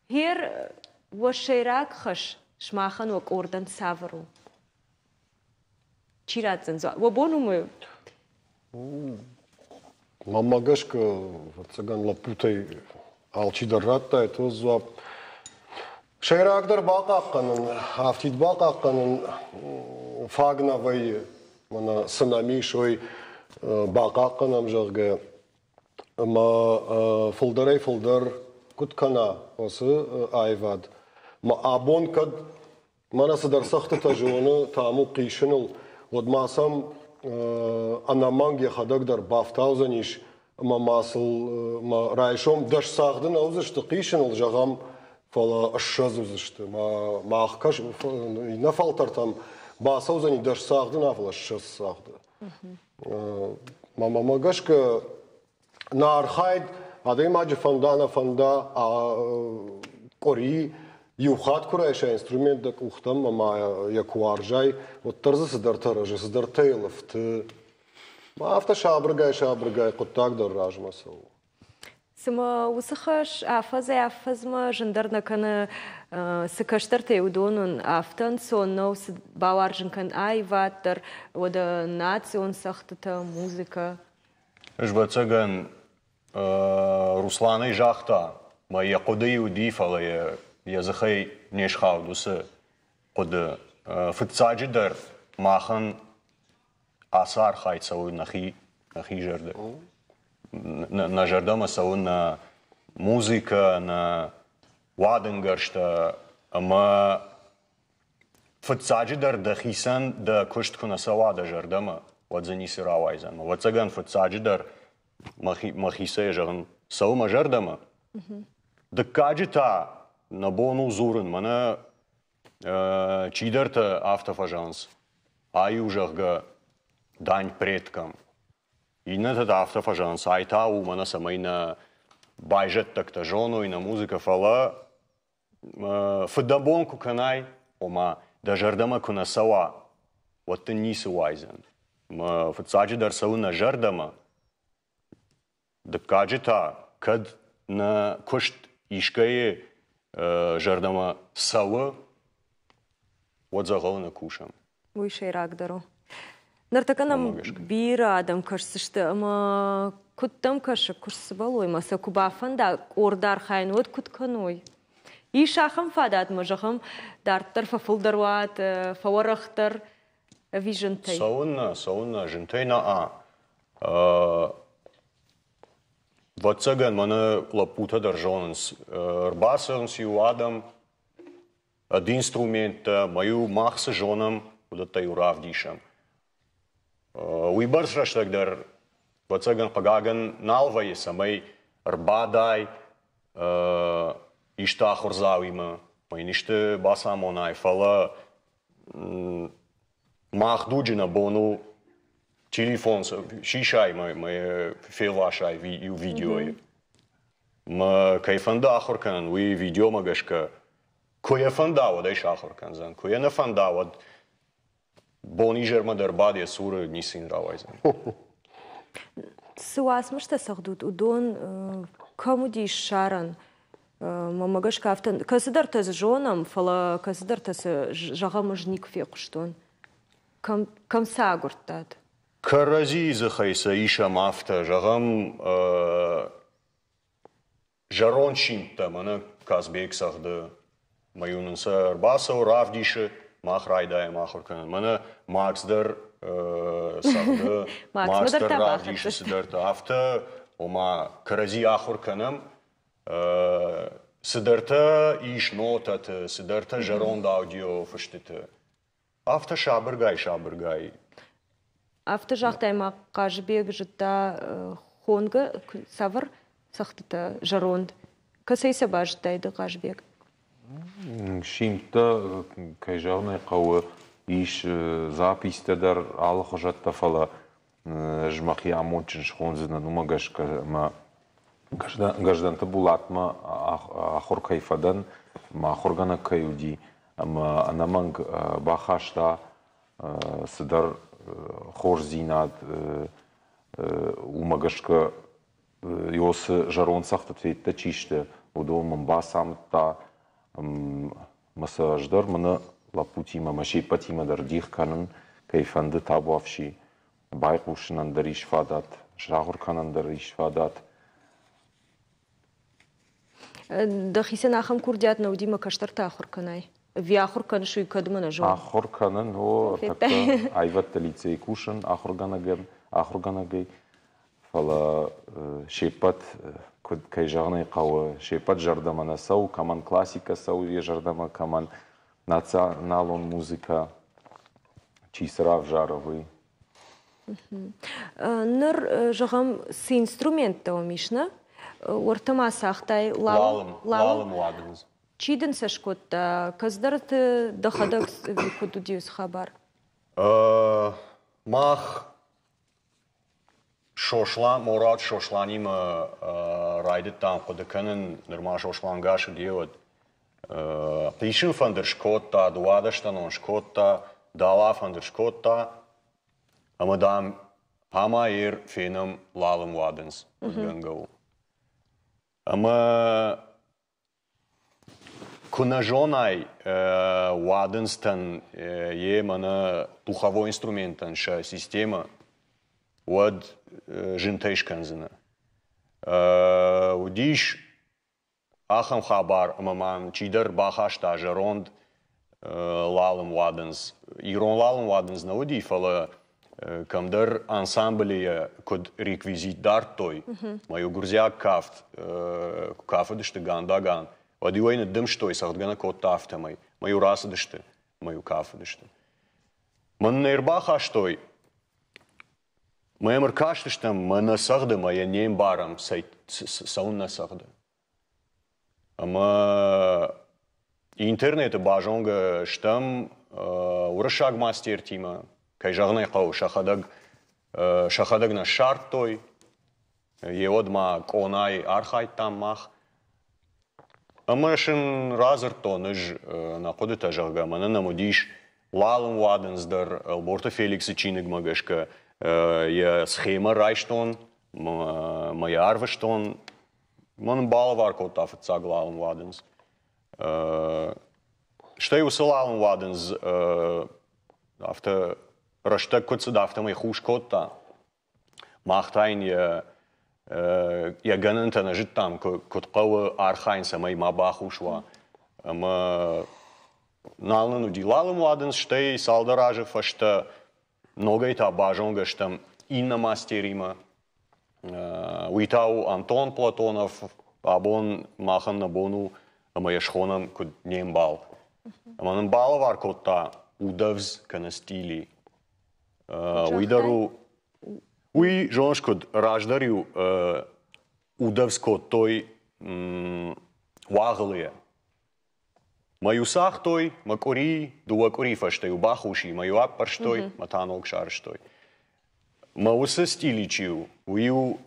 Гъер уӕ сӕйраг хӕс сымахӕн уӕ къордӕн цавӕр у? Чи ратдзӕн дзуапп? Уӕ бон у мы? Мӕнмӕ гӕсгӕ, ӕвӕццӕгӕн, лӕппутӕй алчидӕр радтаид уыцы дзуапп. Сӕйрагдӕр бахъахъхъӕнын, афтид бахъахъхъӕнын фаг нӕ вӕййы. Мӕнӕ цы нӕм ис, уый бахъахъхъӕнӕм, зӕгъгӕ, ӕмӕ фылдӕрӕй-фылдӕр куыд кӕна уыцы аивад. Мӕ абон кӕд мӕнӕ цыдӕр цӕгъдтытӕ зоны Таму хъисыныл, уӕд ма сӕм ӕнӕмӕнг йӕхӕдӕг дӕр бафтаудзӕнис ӕмӕ ма сыл мӕ райсом дӕс цагъды нӕ уыдзысты хъисыныл, зӕгъӕм, фӕлӕ 20 уыдзысты. Мах кӕс, иннӕ фӕлтӕртӕм бацӕудзӕни дӕс цагъды нӕ, фӕлӕ 20 цагъды. Мӕнмӕ гӕсгӕ, нӕ архайд адӕймаджы фӕнда нӕ фӕнда къуыри иу хатт куы райса инструмент дӕ къухтӕм ӕмӕ йӕ куы уарзай, уӕддӕр дзы цыдӕртӕ рӕзы, цыдӕртӕ йыл ӕфты. Афтӕ сабыргай-сабыргай хъуыддаг дӕр размӕ цӕуы. Цымӕ уыцы хӕс афӕдзӕй-афӕдзмӕ зындӕр нӕ кӕны, цы кӕстӕртӕй уыдонӕн афтӕ ӕнцон нӕу цы бауарзын кӕн аивад дӕр, уӕдӕ национ цӕгъдтытӕ, музыкӕ? Ӕз, ӕвӕццӕгӕн, Русланӕй загъта, мӕ йӕ хъуыдыйы уыди, фӕлӕ йӕ дзыхӕй не схауд уыцы хъуыды. Фыццаджыдӕр махӕн ацы архайд цӕуы нӕхи Нӕхи зӕрдӕ. Нӕ зӕрдӕмӕ цӕуы нӕ музыкӕ, нӕ уадынгӕрзтӕ ӕмӕ фыццаджыдӕр дӕхицӕн дӕ куыст куы нӕ цӕуа дӕ зӕрдӕмӕ, уӕд дзы ницы рауайдзӕн. Ӕвӕццӕгӕн, фыццаджыдӕр мӕхицӕй зӕгъын, цӕуы мӕ зӕрдӕмӕ. Дыккаджы та нӕ бон у дзурын, мӕнӕ чидӕртӕ афтӕ фӕзӕгъынц, ай у, зӕгъгӕ, дань предкам. Иннӕтӕ та афтӕ фӕзӕгъынц, ай та у, мӕнӕ цӕмӕй нӕ байзӕддӕгтӕ зоной нӕ музыкӕ, фӕлӕ фыдӕбон куы кӕнай, ома дӕ зӕрдӕмӕ куы нӕ цӕуа, уӕд дын ницы уайдзӕн. Фыццаджыдӕр цӕуы нӕ зӕрдӕмӕ, дыккаджы та, кӕд нӕ куыст искӕйы зӕрдӕмӕ цӕуы, уӕд дзӕгъӕлы нӕ кусӕм. Уый сӕйрагдӕр у. Ныртӕккӕ нӕм бирӕ адӕм кӕсдзысты ӕмӕ куыд дӕм кӕсы, куы сцыбӕлой ӕмӕ сӕ куы бафӕнда къорд архайын, уӕд куыд кӕной? Ис ахӕм фадат ӕмӕ, зӕгъӕм, дарддӕр фӕфылдӕр уат, фӕуӕрӕхдӕр ӕви зынтӕй? Цӕуыннӕ, цӕуыннӕ, зынтӕй нӕ. Ӕвӕццӕгӕн, мӕнӕ лӕппутӕ дӕр зонынц. Ӕрбацӕуынц-иу адӕм, ӕд инструменттӕ, ӕмӕ-иу мах цы зонӕм, уыдӕттӕ-иу равдисӕм. Уыйбӕрц рӕстӕг дӕр, ӕвӕццӕгӕн, хъыгагӕн, нал вӕййы, цӕмӕй ӕрбадай исты ахуырдзауимӕ, ӕмӕ йын исты бацамонай, фӕлӕ мах дуджы нӕ бон у телефон сисай мӕ фелвасай иу видеойы. Мӕ кӕй фӕнды ахуыр кӕнын, уый видеомӕ гӕсгӕ куы йӕ фӕнда, уӕд ӕй сахуыр кӕндзӕн. Куы йӕ нӕ фӕнда, уӕд бон-изӕрмӕ дӕр бад йӕ цуры, ницы йын рауайдзӕн. Цы уацмыстӕ цӕгъдут, уыдон кӕм уыди ссарӕн? Мӕнмӕ гӕсгӕ афтӕ кӕцыдӕртӕ дзы зонӕм, фӕлӕ кӕцыдӕртӕ цы зӕгъӕм, ӕз никуы фехъуыстон. Кӕм, кӕм сӕ агуырдтат? Кӕрӕдзийы дзыхӕй сӕ исӕм афтӕ, зӕгъӕм, зӕронд симдтӕ, мӕнӕ Казбек цӕгъды, мӕ-иу нын сӕ ӕрбацӕуы, равдисы, мах райдайӕм ахуыр кӕнын. Мӕнӕ Макс дӕр цӕгъды, Макс дӕр равдисы цыдӕртӕ. Афтӕ, ома, кӕрӕдзи ахуыр кӕнӕм, цыдӕртӕ ис нотӕты, цыдӕртӕ зӕронд аудиофыстыты. Афтӕ сабыргай-сабыргай. Афтӕ загътай ма Хъазыбег зыдта хонгӕ цавӕр цӕгъдтытӕ зӕронд? Кӕцӕй сӕ базыдтай ды, Хъазыбег? Симдтӕ, кӕй зӕгъын ӕй хъӕуы, ис записьтӕ дӕр алыхуызӕттӕ, фӕлӕ ӕз мӕхи амондджын схондзынӕн уымӕ гӕсгӕ ӕмӕ Гӕздӕнты Булатмӕ ахуыр кӕй фӕдӕн, мӕ ахуыргӕнӕг кӕй уыди, ӕмӕ ӕнӕмӕнг бахаста цыдӕр хорздзинад, уымӕ гӕсгӕ Иосы зӕронд цӕгъдтытӕ чи сты, уыдон мын бацамыдта ӕмӕ сӕ ӕз дӕр мӕнӕ лӕппутимӕ мӕ се ппӕтимӕ дӕр дих кӕнын, кӕй фӕнды табуафси, байхъусынӕн дӕр ис фадат, сахуыр кӕнӕн дӕр ис фадат. Дӕхицӕн ахӕм курдиат нӕ уыди мӕ кӕстӕртӕ ахуыр кӕнай? Ӕви ахуыр кӕныс, уый кӕдмӕ нӕ зонын? Ахуыр кӕнын, о, тӕккӕ аивӕдты лицейы кусын ахуыргӕнӕгӕн, ахуыргӕнӕгӕй. Фӕлӕ се ппӕт, куыд кӕй зӕгъын ӕй хъӕуы, се ппӕт зӕрдӕмӕ нӕ цӕуы, кӕмӕн классикӕ цӕуы йӕ зӕрдӕмӕ, кӕмӕн националон музыкӕ, чи цы равзары, уый. Ныр, зӕгъӕм, цы инструменттӕ уӕм ис, нӕ? Уӕртӕ ма цагътай лалым. Лалым уадындз. Чи дын сӕ скодта? Кӕцыдӕрты дӕхӕдӕг куыд уыди уыцы хабар? Мах Сослан, Морат Сосланимӕ райдыдтам хъуыды кӕнын, нырма Сослан гас уыди, уӕд. Хъисын фӕндыр скодта, дыууадӕстӕнон скодта, дала фӕндыр скодта, ӕмӕ, дам, ӕмӕ ер фенӕм лалым уадындз, куыдгӕнгӕ у. Ӕмӕ Куы нӕ зонай уадындзтӕн йе мӕнӕ духовой инструменттӕн сӕ системӕ, уӕд зынтӕй скӕндзынӕ. Уыдис ахӕм хабар, ӕмӕ мӕм чидӕр бахаста зӕронд лалым уадындз. Ирон лалым уадындз нӕ уыди, фӕлӕ Кӕмдӕр ансамблы йӕ куыд реквизит дардтой, мӕ-иу гуырдзиаг кафт куы кафыдысты Гандаган, уӕд-иу ӕй ныддымстой, цӕгъдгӕ нӕ кодта афтӕмӕй. Мӕ-иу рацыдысты, мӕ-иу кафыдысты. Мӕн нӕ ӕрбахастой, мӕ йӕм ӕркастыстӕм, мӕ нӕ цӕгъды, мӕ йӕ не мбарӕм, цӕуын нӕ цӕгъды. Ӕмӕ интернеты базонгӕ стӕм уырыссаг мастертимӕ, кӕй зӕгъын ӕй хъӕуы, сӕхӕдӕг сӕхӕдӕг нӕ ссардтой. Йеуӕд ма къонайы архайдтам мах. Ӕмӕ сын радзырдтон ӕз нӕ хъуыдытӕ, зӕгъгӕ, мӕнӕ нӕм уыдис лалым уадындз дӕр Ӕлборты Феликсы чиныгмӕ гӕсгӕ йӕ схемӕ райстон, мӕ йӕ арвыстон. Мӕн балӕвар кодта фыццаг лалым уадындз. Стӕй уыцы лалым уадындз афтӕ рӕстӕг куыд цыд, афтӕмӕй хус кодта. Мах та йын йӕ йӕ гӕнӕнтӕ нӕ зыдтам, куыд хъӕуы архайын, цӕмӕй ма бахус уа. Ӕмӕ нал нын уыди лалым уадындз, стӕй цалдӕр азы фӕстӕ ногӕй та базонгӕ стӕм иннӕ мастеримӕ. Уый та у Антон Платонов. Абон махӕн нӕ бон у, ӕмӕ йӕ схонӕм куыд не мбал. Ӕмӕ нын балӕвар кодта удӕвдз кӕнӕ стили. Уый дӕр у, уый зоныс куыд, раздӕр-иу удӕвдз кодтой уагъылыйӕ. Мӕ-иу цагътой, мӕ къуыри, дыууӕ къуыри фӕстӕ-иу бахус и, мӕ-иу аппӕрстой, мӕ та ног сарӕзтой. Мӕ уыцы стили чи у, уый-иу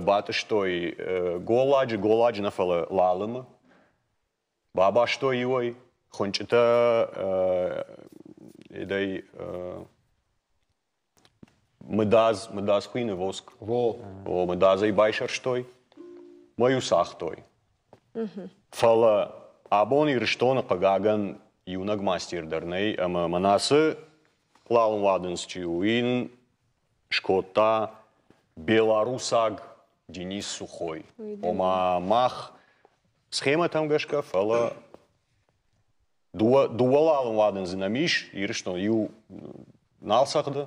батъыстой голладжы, голладжы нӕ, фӕлӕ лалымы. Бабастой иуӕй, хуынчъытӕ эдӕй мыдадз, мыдадз хуины воск. Во. О, мыдадзӕй байсӕрстой, мӕ-иу цагътой. Фӕлӕ абон Ирыстоны, хъыгагӕн, иунӕг мастер дӕр нӕй, ӕмӕ мӕнӕ ацы лалым уадындз чи у, уый йын скодта белорусаг Денис Сухой. Ома мах схемӕтӕм гӕсгӕ, фӕлӕ дыууӕ лалым уадындзы нӕм ис Ирыстон, иу нал цӕгъды,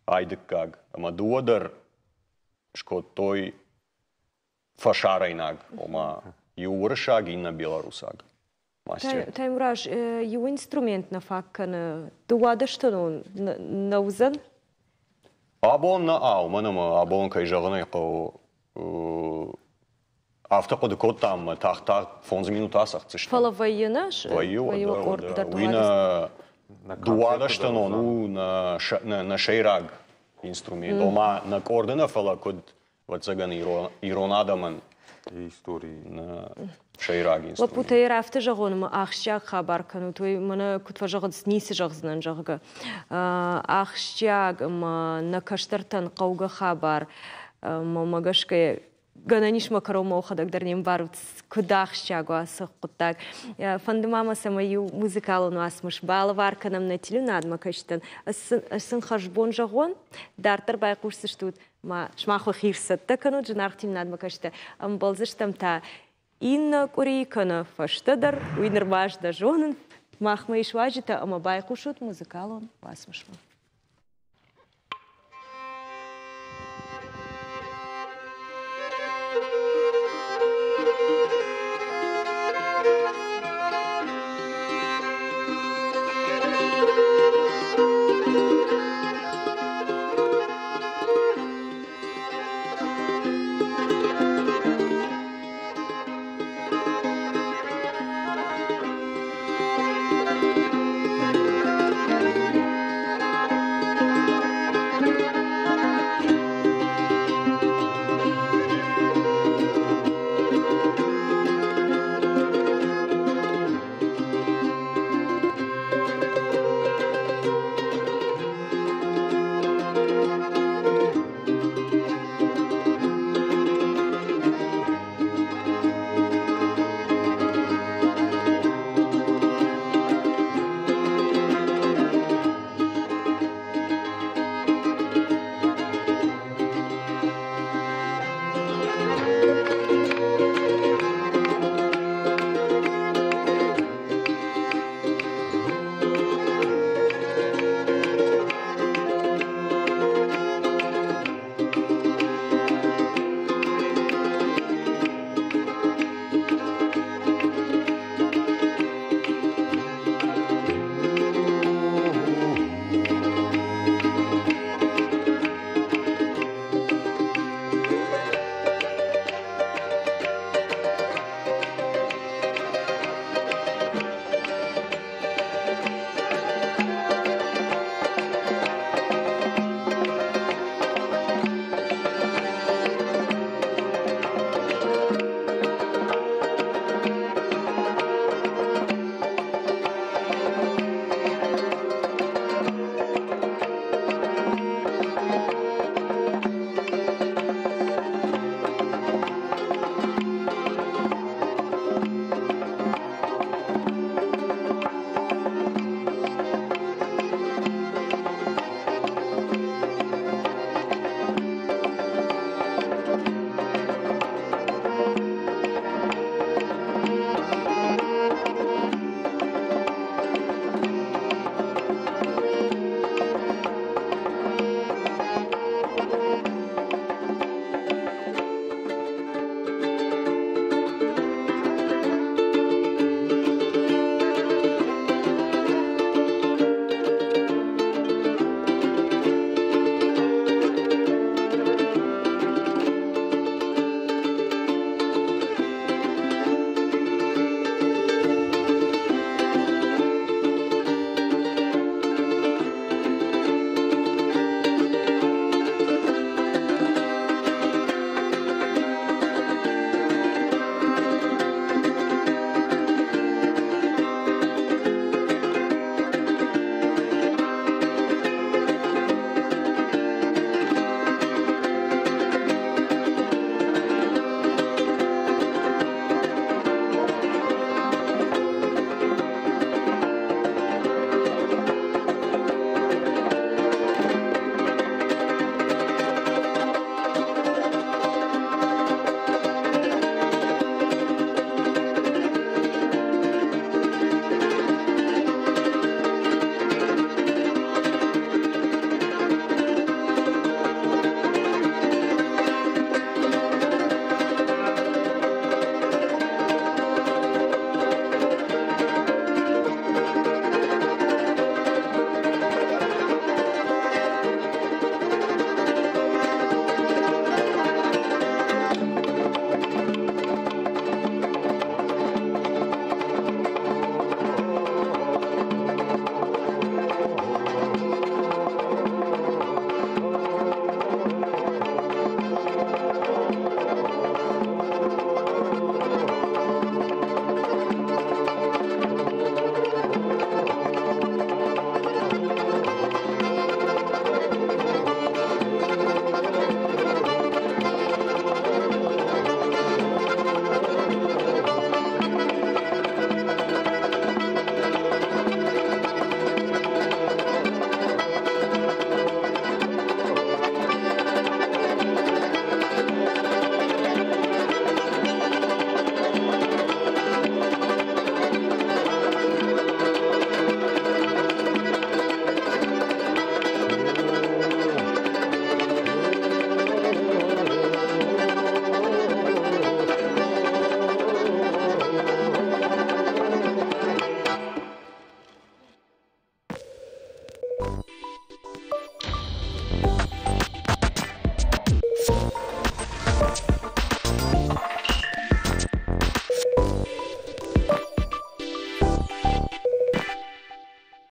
ай дыккаг, ӕмӕ дыууӕ дӕр скодтой фӕсарӕйнаг, ома иу уырыссаг, иннӕ белорусаг мастер. Таймураз, иу инструмент нӕ фаг кӕны, дыууадӕстӕнон нӕ уыдзӕн? Абон нӕ, уымӕн ӕмӕ абон, кӕй зӕгъын ӕй хъӕуы, афтӕ хъуыды кодтам, ӕмӕ тагъд-тагъд 5 минут ацӕгъддзыстӕм. Фӕлӕ вӕййы нӕ? Вӕййы, уӕдӕ. Уый нӕ дыууадӕстӕнон у нӕ сӕйраг инструмент. Ома нӕ къорды нӕ, фӕлӕ куыд, ӕвӕццӕгӕн, ирон адӕмӕн историйы сӕйраг инструмент. Лӕппутӕ йӕ афтӕ зӕгъон ӕмӕ ахсджиаг хабар кӕнут, уый мӕнӕ куыд фӕзӕгъынц, ницы зӕгъдзынӕн, зӕгъгӕ. Ахсджиаг ӕмӕ нӕ кӕстӕртӕн хъӕугӕ хабар, мӕ гӕсгӕ гӕнӕн ис мӕ кӕронмӕ уӕхӕдӕг дӕр не мбарут, куыд ахсджиаг у ацы хъуыддаг. Фӕнды ма мӕ, цӕмӕй иу музыкалон уацмыс балӕвар кӕнӕм нӕ телеуынадмӕ кӕсджытӕн. Ӕз сын хӕрзбон зӕгъон, дарддӕр байхъусдзыстут ма сымах уӕхи ӕрцӕттӕ кӕнут зынаргъ телеуынадмӕ кӕсджытӕ. Ӕмбӕлдзыстӕм та иннӕ къуыри кӕнӕ фӕстӕдӕр, уый нырма ӕз нӕ зонын. Махмӕ ис уазджытӕ ӕмӕ байхъусут музыкалон уацмысмӕ.